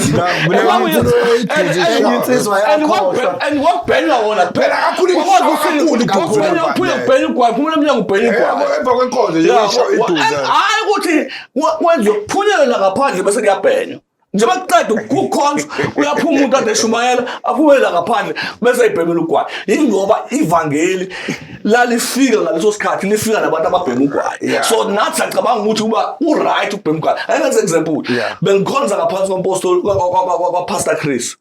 insizwa yakhohlwa. And wakubhenya wona Phela kakhulu kakhulu kakhulu ubhenya ugwayi, phumela eminyango ubhenya ugwayi. Emva kwenkonzo nje isho iduze. Hayi ukuthi kwenziwe kuphunyelwe ngaphandle bese kuyabhenywa. Njengoba kuqeda ukukhonza uyaphuma umuntu ade eshumayela aphumele ngaphandle bese ebhemela ugwayi. Yingoba ivangeli lalifika ngaleso sikhathi lifika nabantu ababhema ugwayi. So nathi sacabanga ukuthi uba u-right ukubhema ugwayi. Angenze example. Bengikhonza ngaphansi kompostoli kwa-Pastor Chris.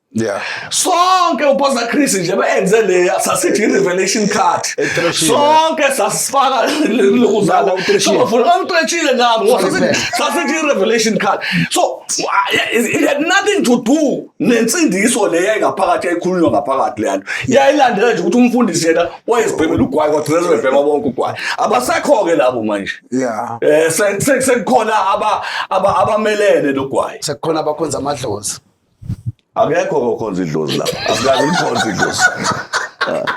Sonke uPastor Chris nje benze le sasithi i-revelation card. Sonke sasifaka lokuzala. Sofuna ngitretshile nami ngoba sasithi i-revelation card. So it had nothing to do nensindiso le yayingaphakathi, yayikhulunywa ngaphakathi le nto. Yayilandela nje ukuthi umfundisi yena wayezibhemela ugwayi kodwa sezobhema bonke ugwayi. Abasekho-ke labo manje. Sekukhona abamelene nogwayi. Sekukhona abakhonza amadlozi. Akekho okhonza idlozi lapha. Asikaze likhonze idlozi.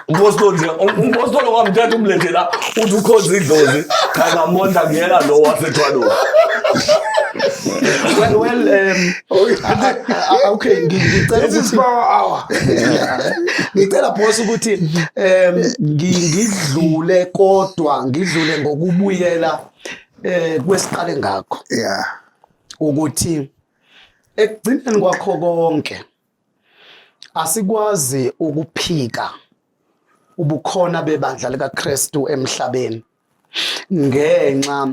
Umpostoli nje, umpostoli ongamthatha umlethe la uthi ukhonza idlozi, cha ngamondla kuyena lo wasethwalweni. Well, well, okay, ngicela This is ukuthi power hour. Ngicela boss ukuthi ngidlule, kodwa ngidlule ngokubuyela kwesiqale ngakho. Ukuthi ekugcineni kwakho konke asikwazi ukuphika ubukhona bebandla likaKristu emhlabeni ngenxa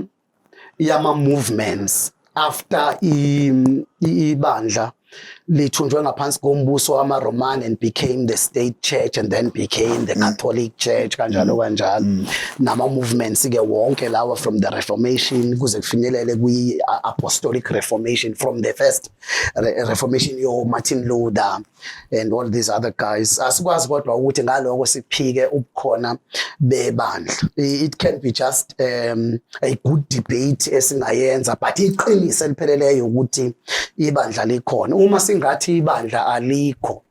yama movements after ibandla Lithunjwe ngaphansi kombuso wamaRoman and became the state church and then became the Catholic Church, kanjalo kanjalo. Nama movements ke wonke lawa, from the Reformation kuze kufinyelele kwi Apostolic Reformation, from the first Reformation yo Martin Luther and all these other guys. Asikwazi kodwa ukuthi ngaloko siphike ubukhona bebandla. It can be just a good debate esingayenza, but iqiniso elipheleleyo ukuthi ibandla likhona. Uma singathi ibandla alikho,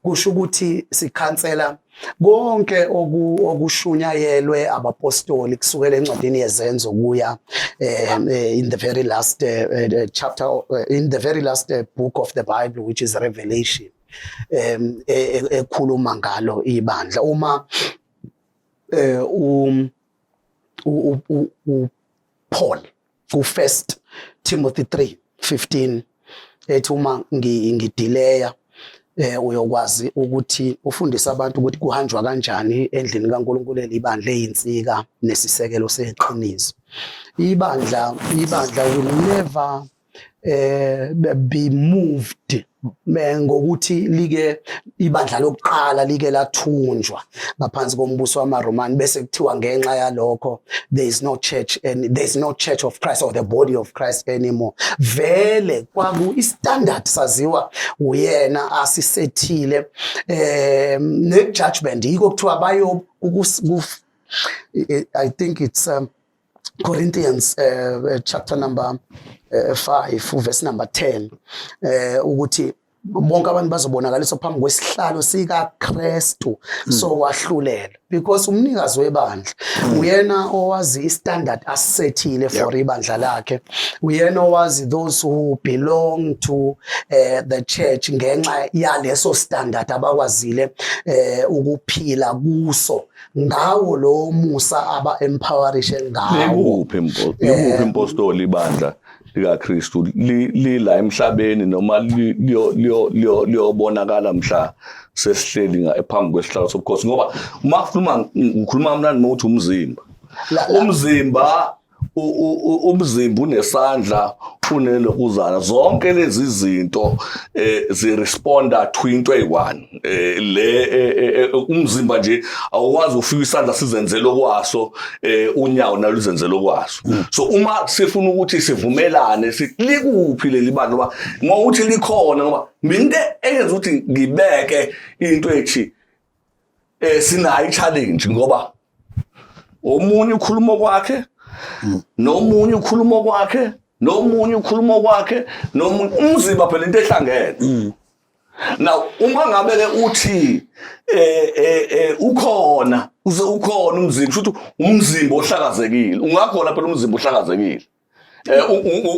kusho ukuthi sikhansela konke okushunyayelwe abapostoli kusukela encwadini yeZenzo kuya in the very last chapter, in the very last book of the Bible, which is Revelation, ekhuluma ngalo ibandla. Uma u Paul ku First Timothy 3:15 ethi uma ngidileya, uyokwazi ukuthi ufundise abantu ukuthi kuhanjwa kanjani endlini kaNkulunkulu, elibandla eyinsika nesisekelo seqiniso. Ibandla will never be moved ngokuthi like ibandla lokuqala like lathunjwa ngaphansi kombuso wamaRoman, bese kuthiwa ngenxa yalokho there is no church and there is no church of Christ or the body of Christ anymore. Vele kwaku istandard saziwa uyena asisethile, ne judgment yiko kuthiwa bayo I think it's Corinthians chapter number 5, verse number 10, ukuthi bonke abantu bazobonakaliswa phambi kwesihlalo sikaKristu sokwahlulela, because umnikazi webandla uyena owazi istandard asethile for ibandla lakhe, uyena owazi those who belong to the church ngenxa yaleso standard abakwazile ukuphila kuso ngawo lo musa aba empowerishe ngawo. Likuphi, impostoli, ibandla likaKristu lila emhlabeni noma liyobonakala mhla sesihleli phambi kwesihlalo sobukhosi? Ngoba uma kukhuluma, ngikhuluma kamnandi uma uthi umzimba, umzimba unesandla, unelokuzana, zonke lezi zinto ziresponda to into eyi-one. Le umzimba nje awukwazi ufika isandla sizenzele okwaso, unyawo nalo luzenzele okwaso. So uma sifuna ukuthi sivumelane, sithi likuphi leli bandla, ngoba ngokuthi likhona, ngoba mina into eyenza ukuthi ngibeke into ethi sinayo i-challenge, ngoba omunye ukhuluma kwakhe, nomunye ukhuluma kwakhe, nomunye ukhuluma kwakhe, nomunye. Umzimba phela into ehlangene. Now uma ngabe ke uthi ukhona, uze ukhona umzimba, kusho ukuthi umzimba ohlakazekile ungakhona phela. Umzimba ohlakazekile,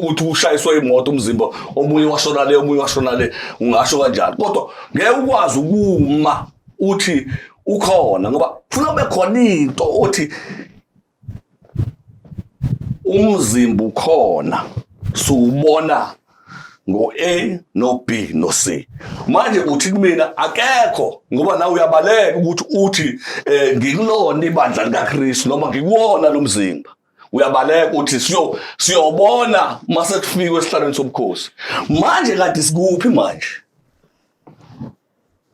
uthi ushayiswe imoto, umzimba omunye washona le, omunye washona le, ungasho kanjalo, kodwa ngeke ukwazi ukuma uthi ukhona, ngoba kufuna kube khona into othi umzimba ukhona, suwubona ngo-A no B no C. Manje uthi kumina akekho, ngoba nawe uyabaleka ukuthi uthi ngikulona ibandla likaKristu noma ngikuwona lo mzimba. Uyabaleka uthi siyobona mase kufikwe esihlalweni sobukhosi. Manje kanti sikuphi manje?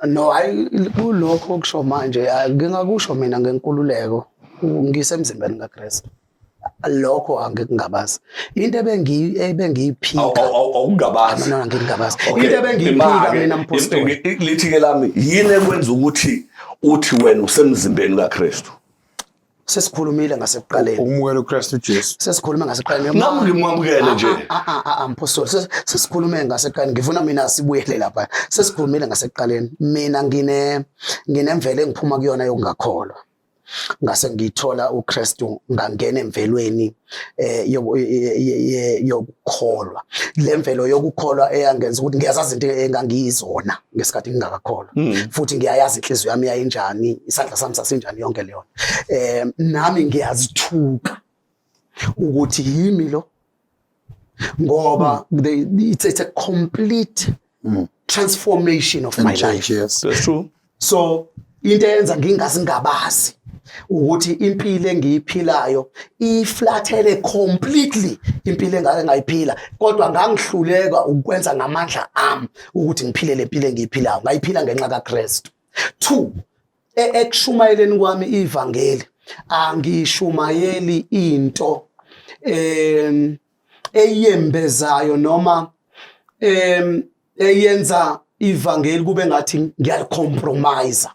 No, hayi, kulokho okusho manje, ngingakusho mina ngenkululeko, ngisemzimbeni kaKristu. Lokho angikungabazi. Into ebengiyiphika Awukungabazi? No, angikungabazi. Into ebengiyiphika Ima-ke, mina, mpostoli. Lithi ke lami, yini ekwenza ukuthi uthi wena usemzimbeni kaKristu? Sesikhulumile ngasekuqaleni. Ukumukela uKristu Jesu. Sesikhulume ngasekuqaleni. Nami ngimwamukele nje. Ah, mpostoli, sesikhulume ngasekuqaleni. Ngifuna mina sibuyele lapha. Sesikhulumile ngasekuqaleni. Mina nginemvelo engiphuma kuyona yokungakholwa. Ngase ngithola uKristu, ngangena emvelweni yokukholwa. Le mvelo yokukholwa eyangenza ukuthi ngiyazazi into engangiyizona ngesikhathi ngingakakholwa, futhi ngiyayazi inhliziyo yami yayinjani, isandla sami sasinjani, yonke leyo. Nami ngiyazithuka ukuthi yimi lo, ngoba it's a complete transformation of my Change, life. Yes. That's true. So into eyenza ngingazingabazi Ukuthi impilo engiyiphilayo iflathele completely impilo engake ngayiphila, kodwa ngangihluleka ukwenza ngamandla ami ukuthi ngiphile le mpilo engiyiphilayo, ngayiphila ngenxa kaKristu. 2, ekushumayeleni kwami ivangeli angishumayeli into eyembezayo noma eyenza ivangeli kube ngathi ngiyali-compromise.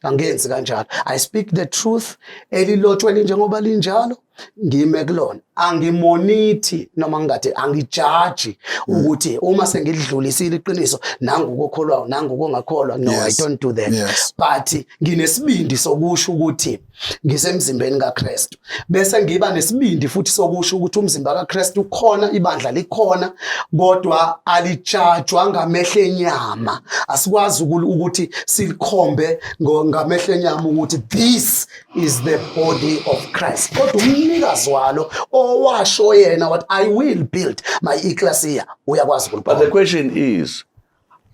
Angenzi kanjalo. I speak the truth elilotshwe njengoba linjalo, ngime kulona. Angimonithi noma ngingathi angijaji ukuthi uma sengidlulisile iqiniso nangu kokholwayo nangu kongakholwa. No, I don't do that. But nginesibindi sokusho ukuthi ngisemzimbeni kaKristu, bese ngiba nesibindi futhi sokusho ukuthi umzimba kaKristu ukhona, ibandla likhona, kodwa alijajwa ngamehlo enyama. Asikwazi ukuthi silikhombe ngamehlo enyama ukuthi this is the body of Christ, kodwa umnikazi walo owasho yena what I will build my ecclesia uyakwazi But the ukulikhomba. question is,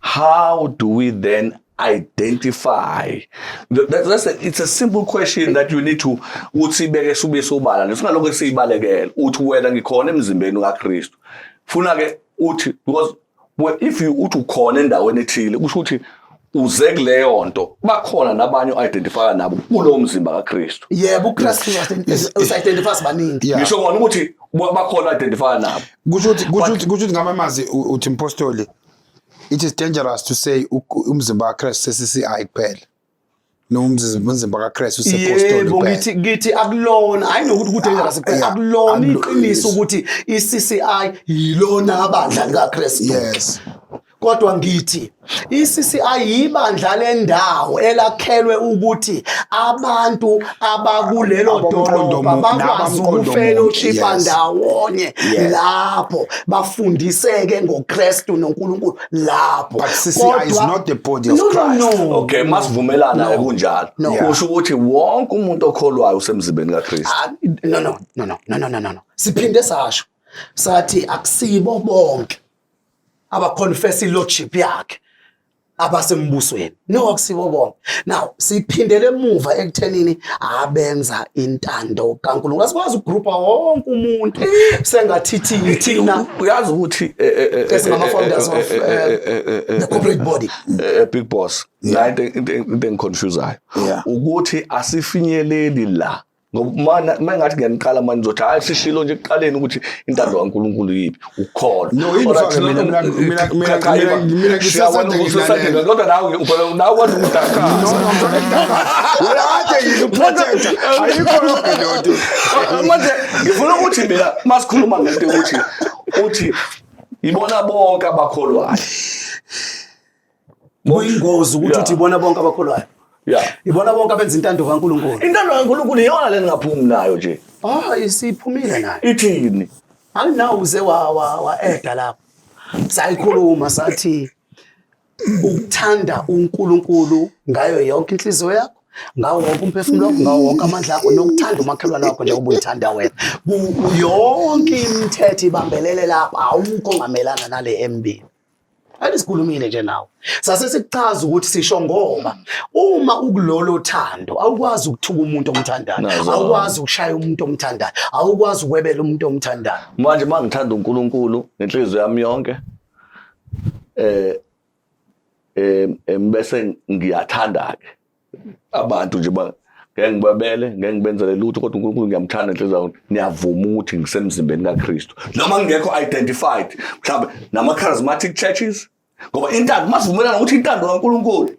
how do we then identify? It's a simple question that you need to uthi beke sube sobala. Singalokho siyibalekela. Uthi wena ngikhona emzimbeni kaKristu. Funa ke uthi, because well, if you uthi ukhona endaweni ethile, kusho ukuthi uze kuleyo nto, bakhona nabanye o-identify nabo kulowo mzimba kaKristu. Yebo, uKristu usi-identify sibaningi. Ngisho kona ukuthi bakhona o-identify nabo. Kusho ukuthi ngamamazi uthi impostoli, it is dangerous to say umzimba kaKristu se-CCI kuphela, noma umzimba kaKristu usepostoli kuphela. Ngithi akulona, hayi nokuthi ku-dangerous kuphela, akulona iqiniso ukuthi i-CCI yilona abandla likaKristu. Kodwa ngithi i-CCI yibandla lendawo elakhelwe ukuthi abantu abakulelo Abomqondo dolobha bakwazi nabamqondo munye, ukufellowshipa ndawonye lapho bafundiseke ngoKristu noNkulunkulu lapho. But CCI is Kodwa not the body of No, no, Christ. no. Okay, masivumelana No. kunjalo. No. Kusho ukuthi wonke umuntu okholwayo usemzimbeni kaKristu. Ah, no, no, no, no, no, no, no, no, no. Siphinde sasho sathi akusibo bonke abaconfess i-lordship yakhe abasembusweni. No, akusibo bonke. Now siphindele emuva ekuthenini abenza intando kaNkulunkulu. Asikwazi ukugroupa wonke umuntu sengathi thina Uyazi ukuthi esingama founders of the corporate body. Big boss, la into engiconfusayo ukuthi asifinyeleli la, ngoba mana ngathi ngiyaniqala manje ngizothi hayi, sishilo nje ekuqaleni ukuthi intando kaNkulunkulu yiphi, ukukholwa. No, yini Alright, fake mina, mina ngisasanda ngilalela. Kodwa nawe uphela nawe kwazi ukudakasa. No, wena kade ngikuprotector, ayikho yonke leyo nto. Manje ngifuna ukuthi mina masikhuluma ngento ukuthi uthi ibona bonke abakholwayo. Kuyingozi ukuthi uthi ibona bonke abakholwayo. Ibona bonke abenza intando kaNkulunkulu. Intando kaNkulunkulu iyona le ningaphumi nayo nje. Ah, isiphumile nayo. Ithini? Anginawo uze wa eda lapho. Sayikhuluma sathi ukuthanda uNkulunkulu ngayo yonke inhliziyo yakho, ngawo wonke umphefumulo wakho, ngawo wonke amandla akho, nokuthanda umakhelwane wakho njengoba uyithanda wena. Yonke imithetho ibambelele lapha, awukho ongamelana nale emibili. Athi sikhulumile nje nawe. Sase sikuchaza ukuthi sisho ngoba uma ukulolo thando awukwazi ukuthuka umuntu omthandayo, Nazo. awukwazi ukushaya umuntu omthandayo, awukwazi ukwebela umuntu omthandayo. Manje mangithanda uNkulunkulu ngenhliziyo yami yonke, bese ngiyathanda ke abantu nje ba ngeke ngibabele, ngeke ngibenzele lutho, kodwa uNkulunkulu ngiyamthanda ngenhliziyo yami. Niyavuma ukuthi ngisemzimbeni kaKristu noma ngingekho identified mhlawumbe nama charismatic churches, ngoba intando masivumelana ukuthi intando kaNkulunkulu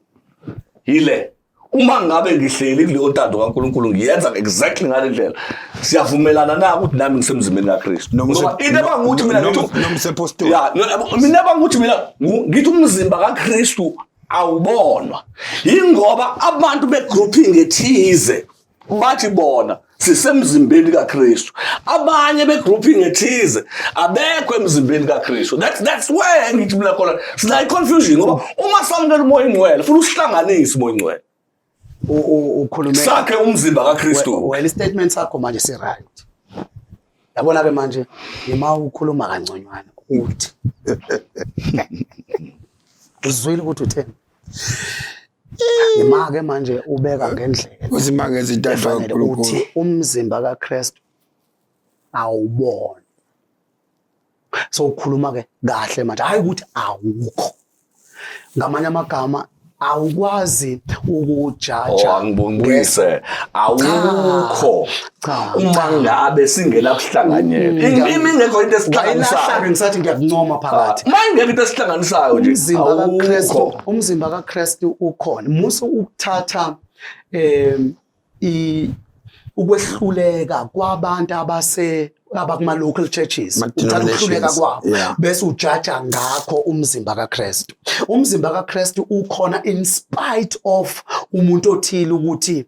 yile. Uma ngabe ngihleli kuleyo ntando kaNkulunkulu ngiyenza exactly ngale ndlela, siyavumelana na ukuthi nami ngisemzimbeni kaKristu? Noma Ngoba into ebangukuthi mina ngithi noma usepostoli. Ya, no, mina ebangukuthi mina ngithi umzimba kaKristu awubonwa yingoba abantu begrouping ethize bathi bona sisemzimbeni kaKristu, abanye begrouping ethize abekho emzimbeni kaKristu. That's where ngithi mina khona sinayo confusion, ngoba uma samukela uMoya oNgcwele futhi usihlanganise uMoya oNgcwele Ukhulume sakhe umzimba kaKristu. Well, statement sakho manje si right. Yabona ke manje ngima ukhuluma kangconywana uthi uzwile ukuthi utheni. Imake manje ubeka ngendlela Uzimanga ezintando efanele kaNkulunkulu. uthi umzimba kaKristu awubona. So ukhuluma ke kahle manje, hayi ukuthi awukho. Ngamanye amagama awukwazi ukujaja. Oh, angibongise awukho. Cha, Uma ngabe singena kuhlanganyela. Imi ingekho into Ngayilahla esihlanganisayo. ngisathi ngiyakuncoma phakathi. Uma ingekho into esihlanganisayo nje Umzimba kaKristu, awukho. umzimba kaKristu ukhona. Musa ukuthatha ukwehluleka kwabantu abase abakuma local churches, uthatha ukuhluleka kwabo bese ujaja ngakho umzimba kaKristu. Umzimba kaKristu ukhona in spite of umuntu othile ukuthi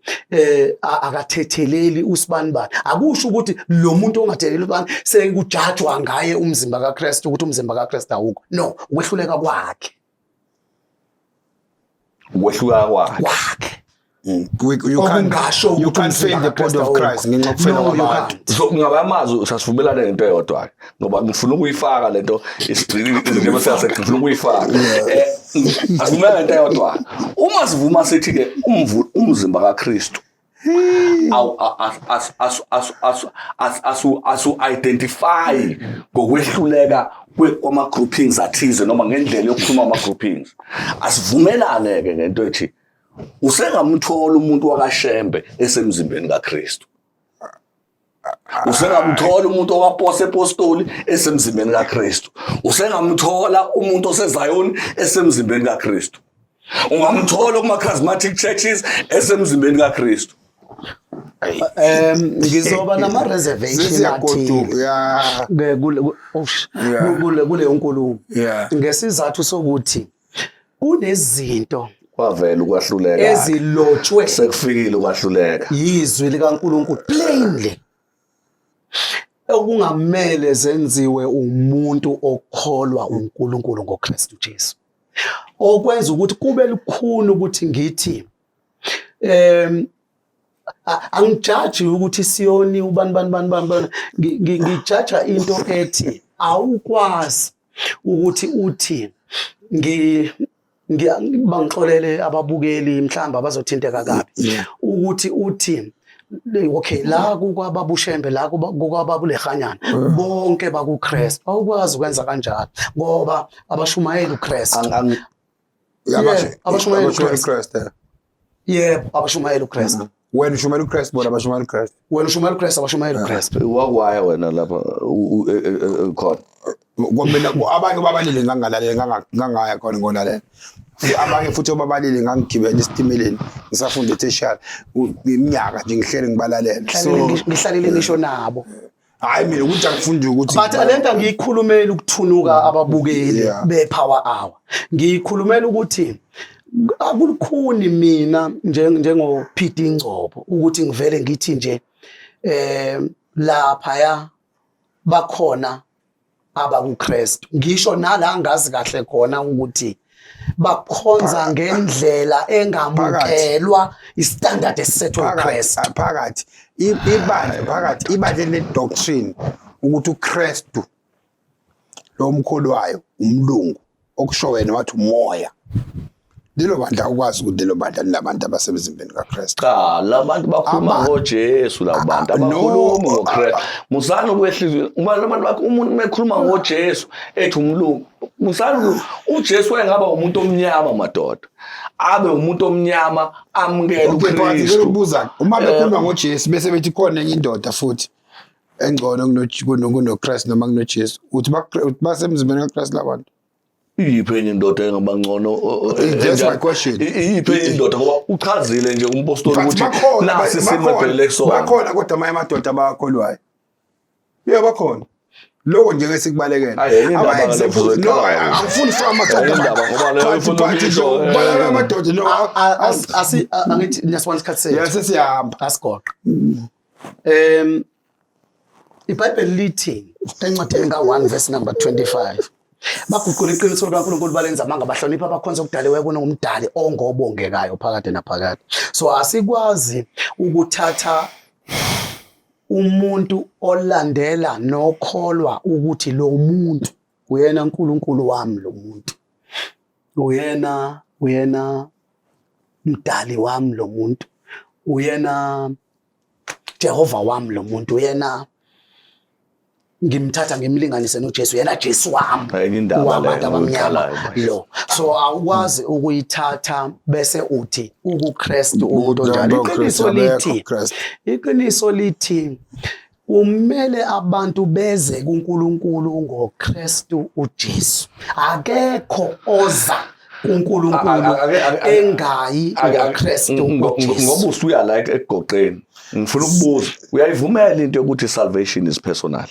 akathetheleli usibanibani. Akusho ukuthi lo muntu ongathetheleli usibani sekujajwa ngaye umzimba kaKristu ukuthi umzimba kaKristu awukho. No, ukwehluleka kwakhe. Ukwehluleka kwakhe. You can't fail the body of Christ ngenxa yokufela kwabantu. So ngaba amazwi sasivumelane ngento eyodwa ke ngoba ngifuna ukuyifaka lento isigcini njengoba siyase ngifuna ukuyifaka. Asivumelane ngento eyodwa. Uma sivuma sithi ke umzimba kaKristu asu identify ngokwehluleka kwama groupings athize noma ngendlela yokukhuluma ama groupings. Asivumelane ke ngento ethi usengamthola umuntu wakaShembe esemzimbeni kaKristu. Usengamthola umuntu owapose epostoli esemzimbeni kaKristu. Usengamthola umuntu oseZayoni esemzimbeni kaKristu. Ungamthola kuma charismatic churches esemzimbeni kaKristu. Ngizoba nama reservation athile kule nkulumo ngesizathu sokuthi kunezinto kwavela ukwahluleka ezilotshwe sekufikile ukwahluleka yizwi likaNkulunkulu plainly okungamele zenziwe umuntu okholwa uNkulunkulu ngoKristu Jesu, okwenza ukuthi kube lukhuni ukuthi ngithi angijaji ukuthi Siyoni ubani bani bani bani, ngijaja into ethi awukwazi ukuthi uthi bangixolele ababukeli mhlawumbe abazothinteka kabi ukuthi uthi okay la kukwababushembe la kukwababulehanyana bonke bakuKristu. Awukwazi ukwenza kanjalo ngoba abashumayeli uKristu. Abashumayeli uKristu. Yebo, abashumayeli uKristu. Wena ushumayela uKristu, bona abashumayela uKristu. Wena ushumayela uKristu, abashumayela uKristu. Wakwaya wena lapha khona. Kwamina abanye babalile ngangalalela ngangaya khona ngolalela. Abanye futhi obabalile ngangigibela esitimeleni ngisafunda etertiary iminyaka nje ngihlele ngibalalela. So ngihlalele ngisho nabo. Hayi mina ukuthi angifundi ukuthi but lento ngiyikhulumela ukuthunuka ababukeli be power hour. Ngiyikhulumela ukuthi akulukhuni mina njengo PD Ngcobo ukuthi ngivele ngithi nje lapha ya bakhona abakuKristu, ngisho nala ngazi kahle khona ukuthi bakhonza ngendlela engamukelwa istandard esisethwe uKristu. Phakathi ibandla, phakathi ibandla le doctrine ukuthi uKristu lo mkholwayo umlungu okusho wena wathi umoya, lelo bandla ukwazi ukuthi lelo bandla linabantu abasemzimbeni kaKristu. Cha, labantu bakhuluma ngoJesu, labantu abakhulumi ngoKristu. Musani ukwehlizwa uma labantu bakho umuntu mekhuluma ngoJesu ethi umlungu, musani uJesu wayengaba umuntu omnyama madoda. Abe umuntu omnyama amukele uKristu. Ukubuza uma bekhuluma ngoJesu bese bethi khona enye indoda futhi engcono kunoKristu noma kunoJesu, uthi basemzimbeni kaKristu labantu. Iyiphi enye indoda engaba ngcono? That's my question. Iyiphi enye indoda ngoba uchazile nje umpostoli ukuthi nasi isimo ebhekele kusona. Bakhona kodwa amanye amadoda abakholwayo. Yebo bakhona. Lokho nje esikubalekela. No, angifuni ufaka amadoda. Ngoba leyo ifuna ukuyisho. Baleka amadoda no. Asi angithi nesibona isikhathi sethu. Yes, siyahamba. Asigoqa. iBhayibheli lithi encwadini ka-1 verse number 25, baguqula iqiniso likaNkulunkulu balenza amanga, bahlonipha abakhonza okudaliweyo kunongumdali ongobongekayo phakade naphakade. So asikwazi ukuthatha umuntu olandela nokholwa ukuthi lo muntu uyena uNkulunkulu wami, lo muntu uyena Mdali wami lo muntu, uyena Jehova wami lo muntu, uyena ngimthatha ngimlinganise noJesu, yena Jesu wami Enye indaba wabantu leyo abamnyama oyiqalayo manje. lo. So awukwazi ukuyithatha bese uthi ukuKristu umuntu onjalo. Umuntu Iqiniso abekho lithi Kristu. iqiniso lithi kumele abantu beze kuNkulunkulu ngoKristu uJesu. Akekho oza kuNkulunkulu engayi ngoKristu uJesu. Ngoba usuya la ekugoqeni, ngifuna ukubuza, uyayivumela into yokuthi salvation is personal?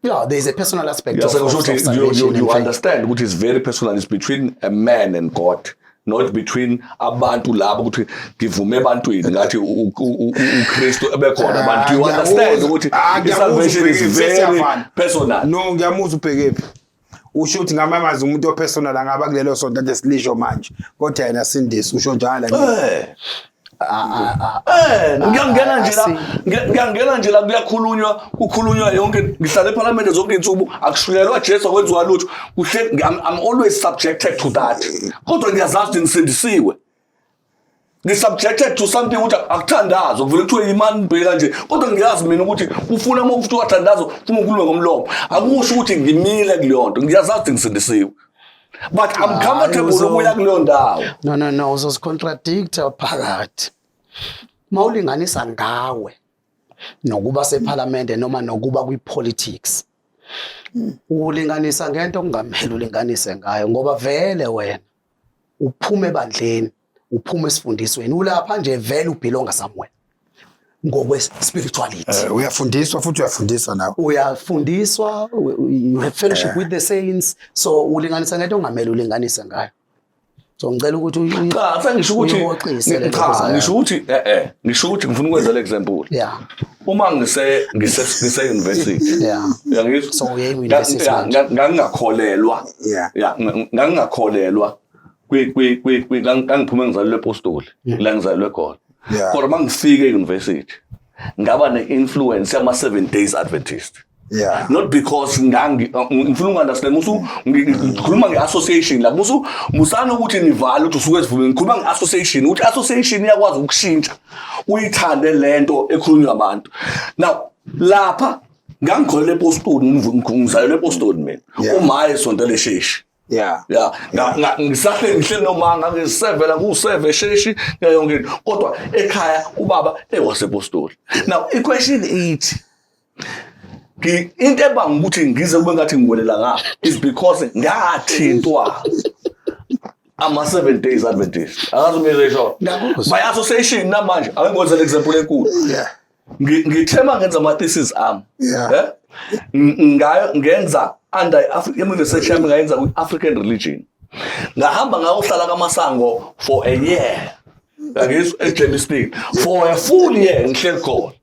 Yeah, there is a personal aspect Yeah, so of, kusho of ukuthi you, salvation you and faith. understand ukuthi it's very personal. It's between a man and God, not between abantu labo ukuthi ngivume ebantwini ngathi uKristu ebekhona abantu. You Ah, understand ngiyakuzwa. ukuthi Ah, ngiyakuzwa i-salvation is ubhekephi, very sesiyafana. personal. No, ngiyamuzwa ubhekephi. Usho ukuthi ngamamazi umuntu opersonal angaba kulelo sonto ade silisho manje, kodwa yena sindisi usho njalo. Ngiyangena nje la, Asi- ngiyangena nje la, kuyakhulunywa, kukhulunywa yonke, ngihlala ephalamende zonke insuku, akushunyelwa Jesu, akwenziwa lutho. Kuhle, I'm always subjected to that, kodwa ngiyazazi ukuthi ngisindisiwe. Ngi-subjected to something ukuthi akuthandazwa, kuvele kuthiwe imani bheka nje, kodwa ngiyazi mina ukuthi kufuna uma kuthi wathandazwa ufuna ukhulume ngomlomo, akusho ukuthi ngimile kuleyo nto. Ngiyazazi ukuthi ngisindisiwe, but I'm comfortable ukuya kuleyo ndawo. No, no, no, uzozicontradicta phakathi. Mawulinganisa ngawe nokuba sephalamende noma nokuba kwi-politics, ulinganisa ngento okungamele ulinganise ngayo, ngoba vele wena uphuma ebandleni, uphuma esifundisweni, ulapha nje vele ubelonga somewhere ngokwe-spirituality. Uyafundiswa futhi uyafundisa nawe. Uyafundiswa, you have fellowship with the saints, so ulinganisa ngento ongamele ulinganise ngayo. So ngicela ukuthi Cha, sengisho ukuthi uyihoxise le cha, nto. ngisho ukuthi ngisho ukuthi ngifuna ukwenza le example. Uma ngise university. Uyangizwa? So uye e-university manje. Ngangingakholelwa. Yeah, ngangingakholelwa kwi ngangiphume ngizalelwe epostoli la ngizalelwe khona. Kodwa mangifika e-university ngaba ne-influence yama Seven Days Adventist. Not because ngangi ngifuna ukungunderstand, musu ngikhuluma nge-association la, musu musana ukuthi nivale ukuthi usuke esivumeni, ngikhuluma nge-association ukuthi association iyakwazi ukushintsha uyithande lento ekhulunywa abantu. Now lapha ngangikholelwa epostoli, ngizalelwe epostoli mina. Uma esonto lesheshi. Yeah, ngisahle ngihleli noma ngangisevela ku-seve sheshi yonke into, kodwa ekhaya ubaba ewasepostoli. Now i-question ithi into ebanga ukuthi ngize kube ngathi ngiwelela ngapha is because ngathintwa ama-Seven Days Adventist. Akazi umizesho Ngiyakuzwa. by association. Namanje ake ngikwenzele example enkulu. Ngithe uma ngenza ama-thesis ami, ngayo ngenza under i-African research yami, ngayenza kwi-African religion, ngahamba ngayohlala kaMasango for a year, ngizwe eGermiston for a full year ngihleli khona.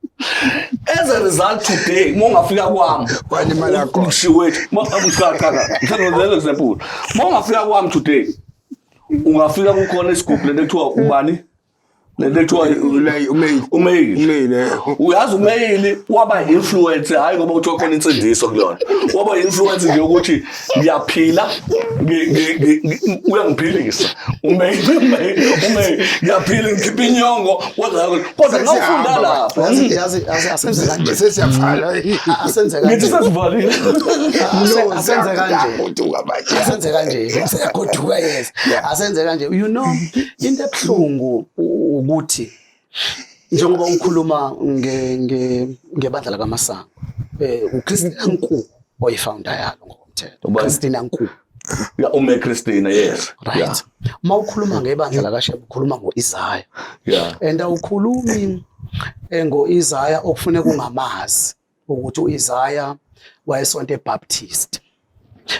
As a result, today uma ungafika kwami Walimala khona. Mshiwethu, cha cha cha, ngizele example, uma ungafika kwami today, ungafika kukhona isigubhu lento ekuthiwa ubani, lento ekuthiwa Umeyili. Umeyili. Umeyili. Uyazi umeyili waba influence, hayi ngoba kuthiwa khona insindiso kuyona, waba influence nje ukuthi ngiyaphila, uyangiphilisa umeyili, umeyili, umeyili, ngiyaphila, ngikhipha inyongo, kodwa ngawufunda lapha. Yazi, yazi, yazi, asenze kanje. Sesiyavala. Asenze kanje. Ngithi sesivalile. Asenze kanje. Siyagoduka manje. Asenze kanje, siyagoduka, yes. Asenze kanje. Into ebuhlungu ukuthi njengoba ukhuluma ngebandla lakaMasango, uChristina Nku oyifounder yalo ngokomthetho. Ubani? Christina Nku. Yeah, ume Christina, yes. Right. Uma ukhuluma ngebandla lakaShembe ukhuluma ngo-Isaya. And awukhulumi ngo-Isaya okufuneka ungamazi ukuthi u-Isaya wayesonta eBaptist.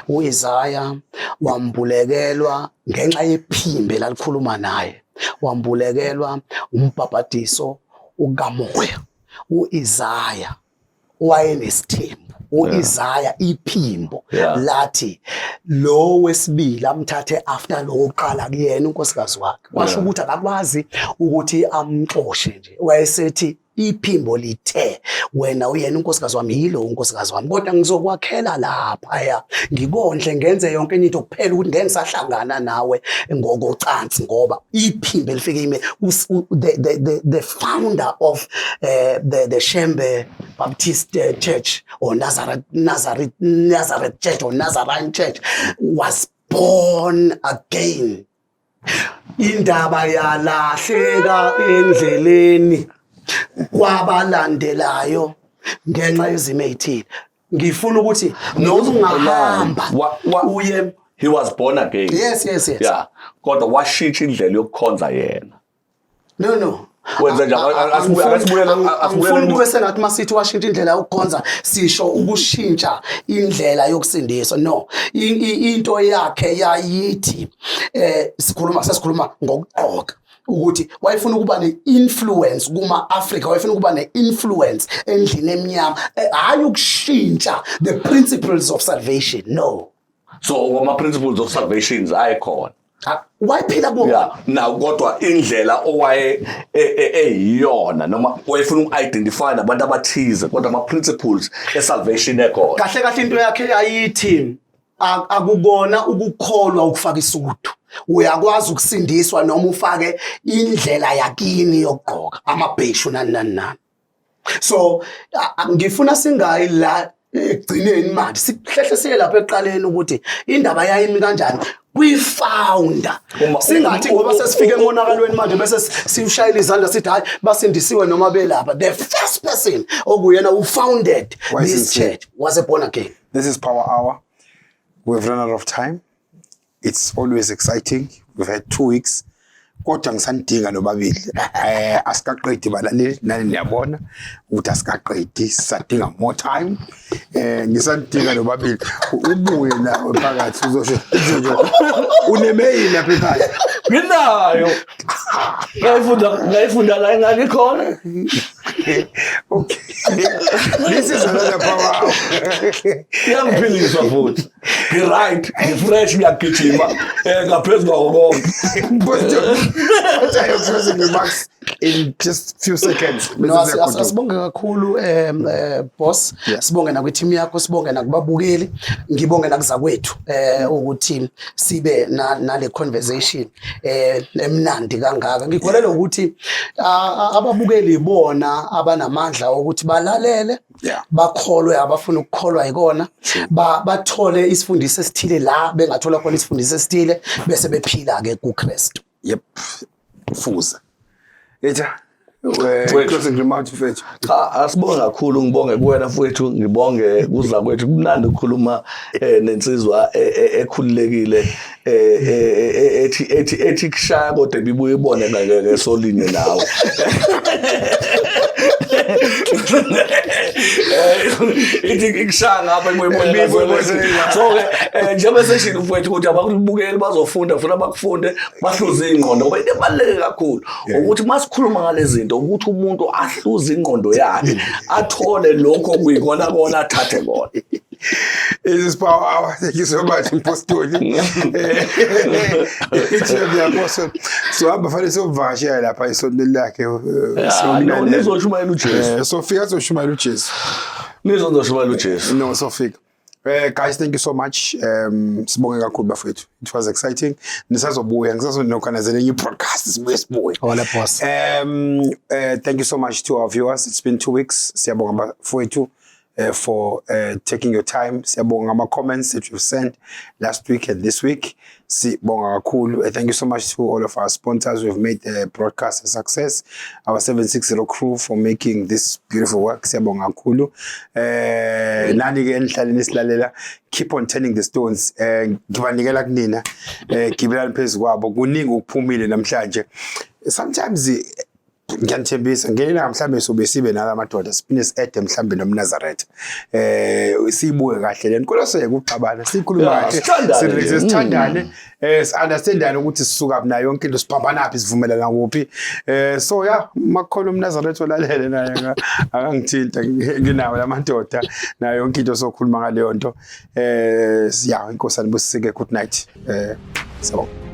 U-Isaya wambulekelwa ngenxa yephimbo lalikhuluma naye. Wambulekelwa umbhabhadiso ukamoya. U-Isaya wayenesithembu. U-Isaya iphimbo lathi lo wesibili amthathe after lo oqala kuyena unkosikazi wakhe. Kwasho ukuthi akakwazi ukuthi amxoshe nje. Wayesethi Iphimbo lithe wena uyena unkosikazi wami, yilo unkosikazi wami, kodwa ngizokwakhela laphaya, ngikondle, ngenze yonke enye into, kuphela ukuthi ngeke ngisahlangana nawe ngokocansi, ngoba iphimbo elifike ime the founder of the Shembe Baptist Church or Nazareth Church or Nazarene Church was born again. Indaba yalahleka endleleni kwabalandelayo ngenxa yezimo ey'thile. Ngifuna ukuthi noma ungahamba uye He was born again. Yes. Yeah, kodwa washintsha indlela yokukhonza yena. No. Wenze njani? Asibuyele Angifuni kube sengathi masithi washintsha indlela yokukhonza sisho ukushintsha indlela yokusindiswa. No, into yakhe yayithi sikhuluma sesikhuluma ngokugqoka ukuthi wayefuna ukuba ne-influence kuma-Afrika, wayefuna ukuba ne-influence endlini emnyama, hhayi ukushintsha the principles of salvation. No. So ama principles of salvation ayekhona. Wayephila kuwo. Yeah. Now kodwa indlela owaye eyiyona noma wayefuna uku-identify nabantu abathize, kodwa ama principles e-salvation ekhona. Kahle kahle into yakhe yayithi akukona ukukholwa ukufaka isudu. Uyakwazi ukusindiswa noma ufake indlela yakini yokugqoka amabheshu nani nani nani. So ngifuna singayi la ekugcineni manje, sihlehle siye lapha ekuqaleni ukuthi indaba yayimi kanjani kwi-founder. Singathi ngoba sesifike emonakalweni manje bese sishayela izandla sithi hayi basindisiwe noma belapha. The first person okuyena who founded this church was a born again. This is Power Hour. We've run out of time. It's always exciting. We've had 2 weeks. Kodwa ngisanidinga nobabili. Asikaqedi balaleli, nani niyabona ukuthi asikaqedi, sisadinga more time. Ngisanidinga nobabili. Ubuye nawe phakathi uzosho unemeyili lapha ekhaya. Nginayo. Ngayifunda la ingane khona. Okay. This is another power hour. Iyangiphiliswa futhi. Ngi-right, ngi-fresh, ngiyagijima ngaphezu kwako konke. What are your closing remarks in just few seconds? No, asibonge kakhulu boss. Sibonge nakwi-team yakho, sibonge nakubabukeli, ngibonge nakuzakwethu ukuthi sibe nale conversation emnandi kangaka. Ngikholelwa ukuthi ababukeli ibona abanamandla ukuthi balalele, bakholwe abafuna ukukholwa yikona, bathole isifundiso esithile la bengathola khona isifundiso esithile bese bephila ke kuKristu. Yep. Fuza. Etha closing remarks mfethu. Cha, asibonge kakhulu, ngibonge kuwena mfethu, ngibonge kuza kwethu. Kumnandi ukukhuluma nensizwa ekhululekile ethi kushaya kodwa ibibuye ibone ngesolinye nawe. Ithi ikushaya ngapha ibuye ibone. So ke njengoba seshilo mfethu ukuthi abakubukeli bazofunda, funa bakufunde, bahluze ingqondo, ngoba into ebaluleke kakhulu ukuthi masikhuluma ngalezi zinto ukuthi umuntu ahluze ingqondo yakhe athole lokho okuyikona kona athathe kona. This is Power Hour. Thank you so much, Mpostoli. It's the apostle. So hamba fanele siyovakashela lapha esontweni lakhe. Nizoshumayela uJesu. Sofika soshumayela uJesu. Nizoshumayela uJesu. No, sofika. Guys, thank you so much. Sibonge kakhulu bafethu. It was exciting. Nisazobuya, ngisazonokanazela enye podcast sibuye sibuye. Hola boss. Thank you so much to our viewers. It's been 2 weeks. Siyabonga bafethu for taking your time. Siyabonga ama comments that you've sent last week and this week. Sibonga kakhulu. Thank you so much to all of our sponsors who have made the broadcast a success. Our 760 crew for making this beautiful work. Siyabonga kakhulu. Nani ke enihlale nisilalela, keep on turning the stones. Ngibanikela kunina. Gibelani phezu kwabo. Kuningi okuphumile namhlanje. Sometimes ngiyanithembisa ngelinga mhlambe sobe sibe nalamadoda siphinde si-ede mhlambe nomNazaretha siyibuke kahle lento kodwa soyeke ukuxabana sikhulume kahle sithandane si-understandane ukuthi sisuka nayo yonke into siphambanaphi sivumelana kuphi so ya makukhona umNazaretha olalele naye akangithinta nginawo lamadoda nayo yonke into sokhuluma ngaleyo nto ya inkosi anibusisike. Good night. Siyabonga.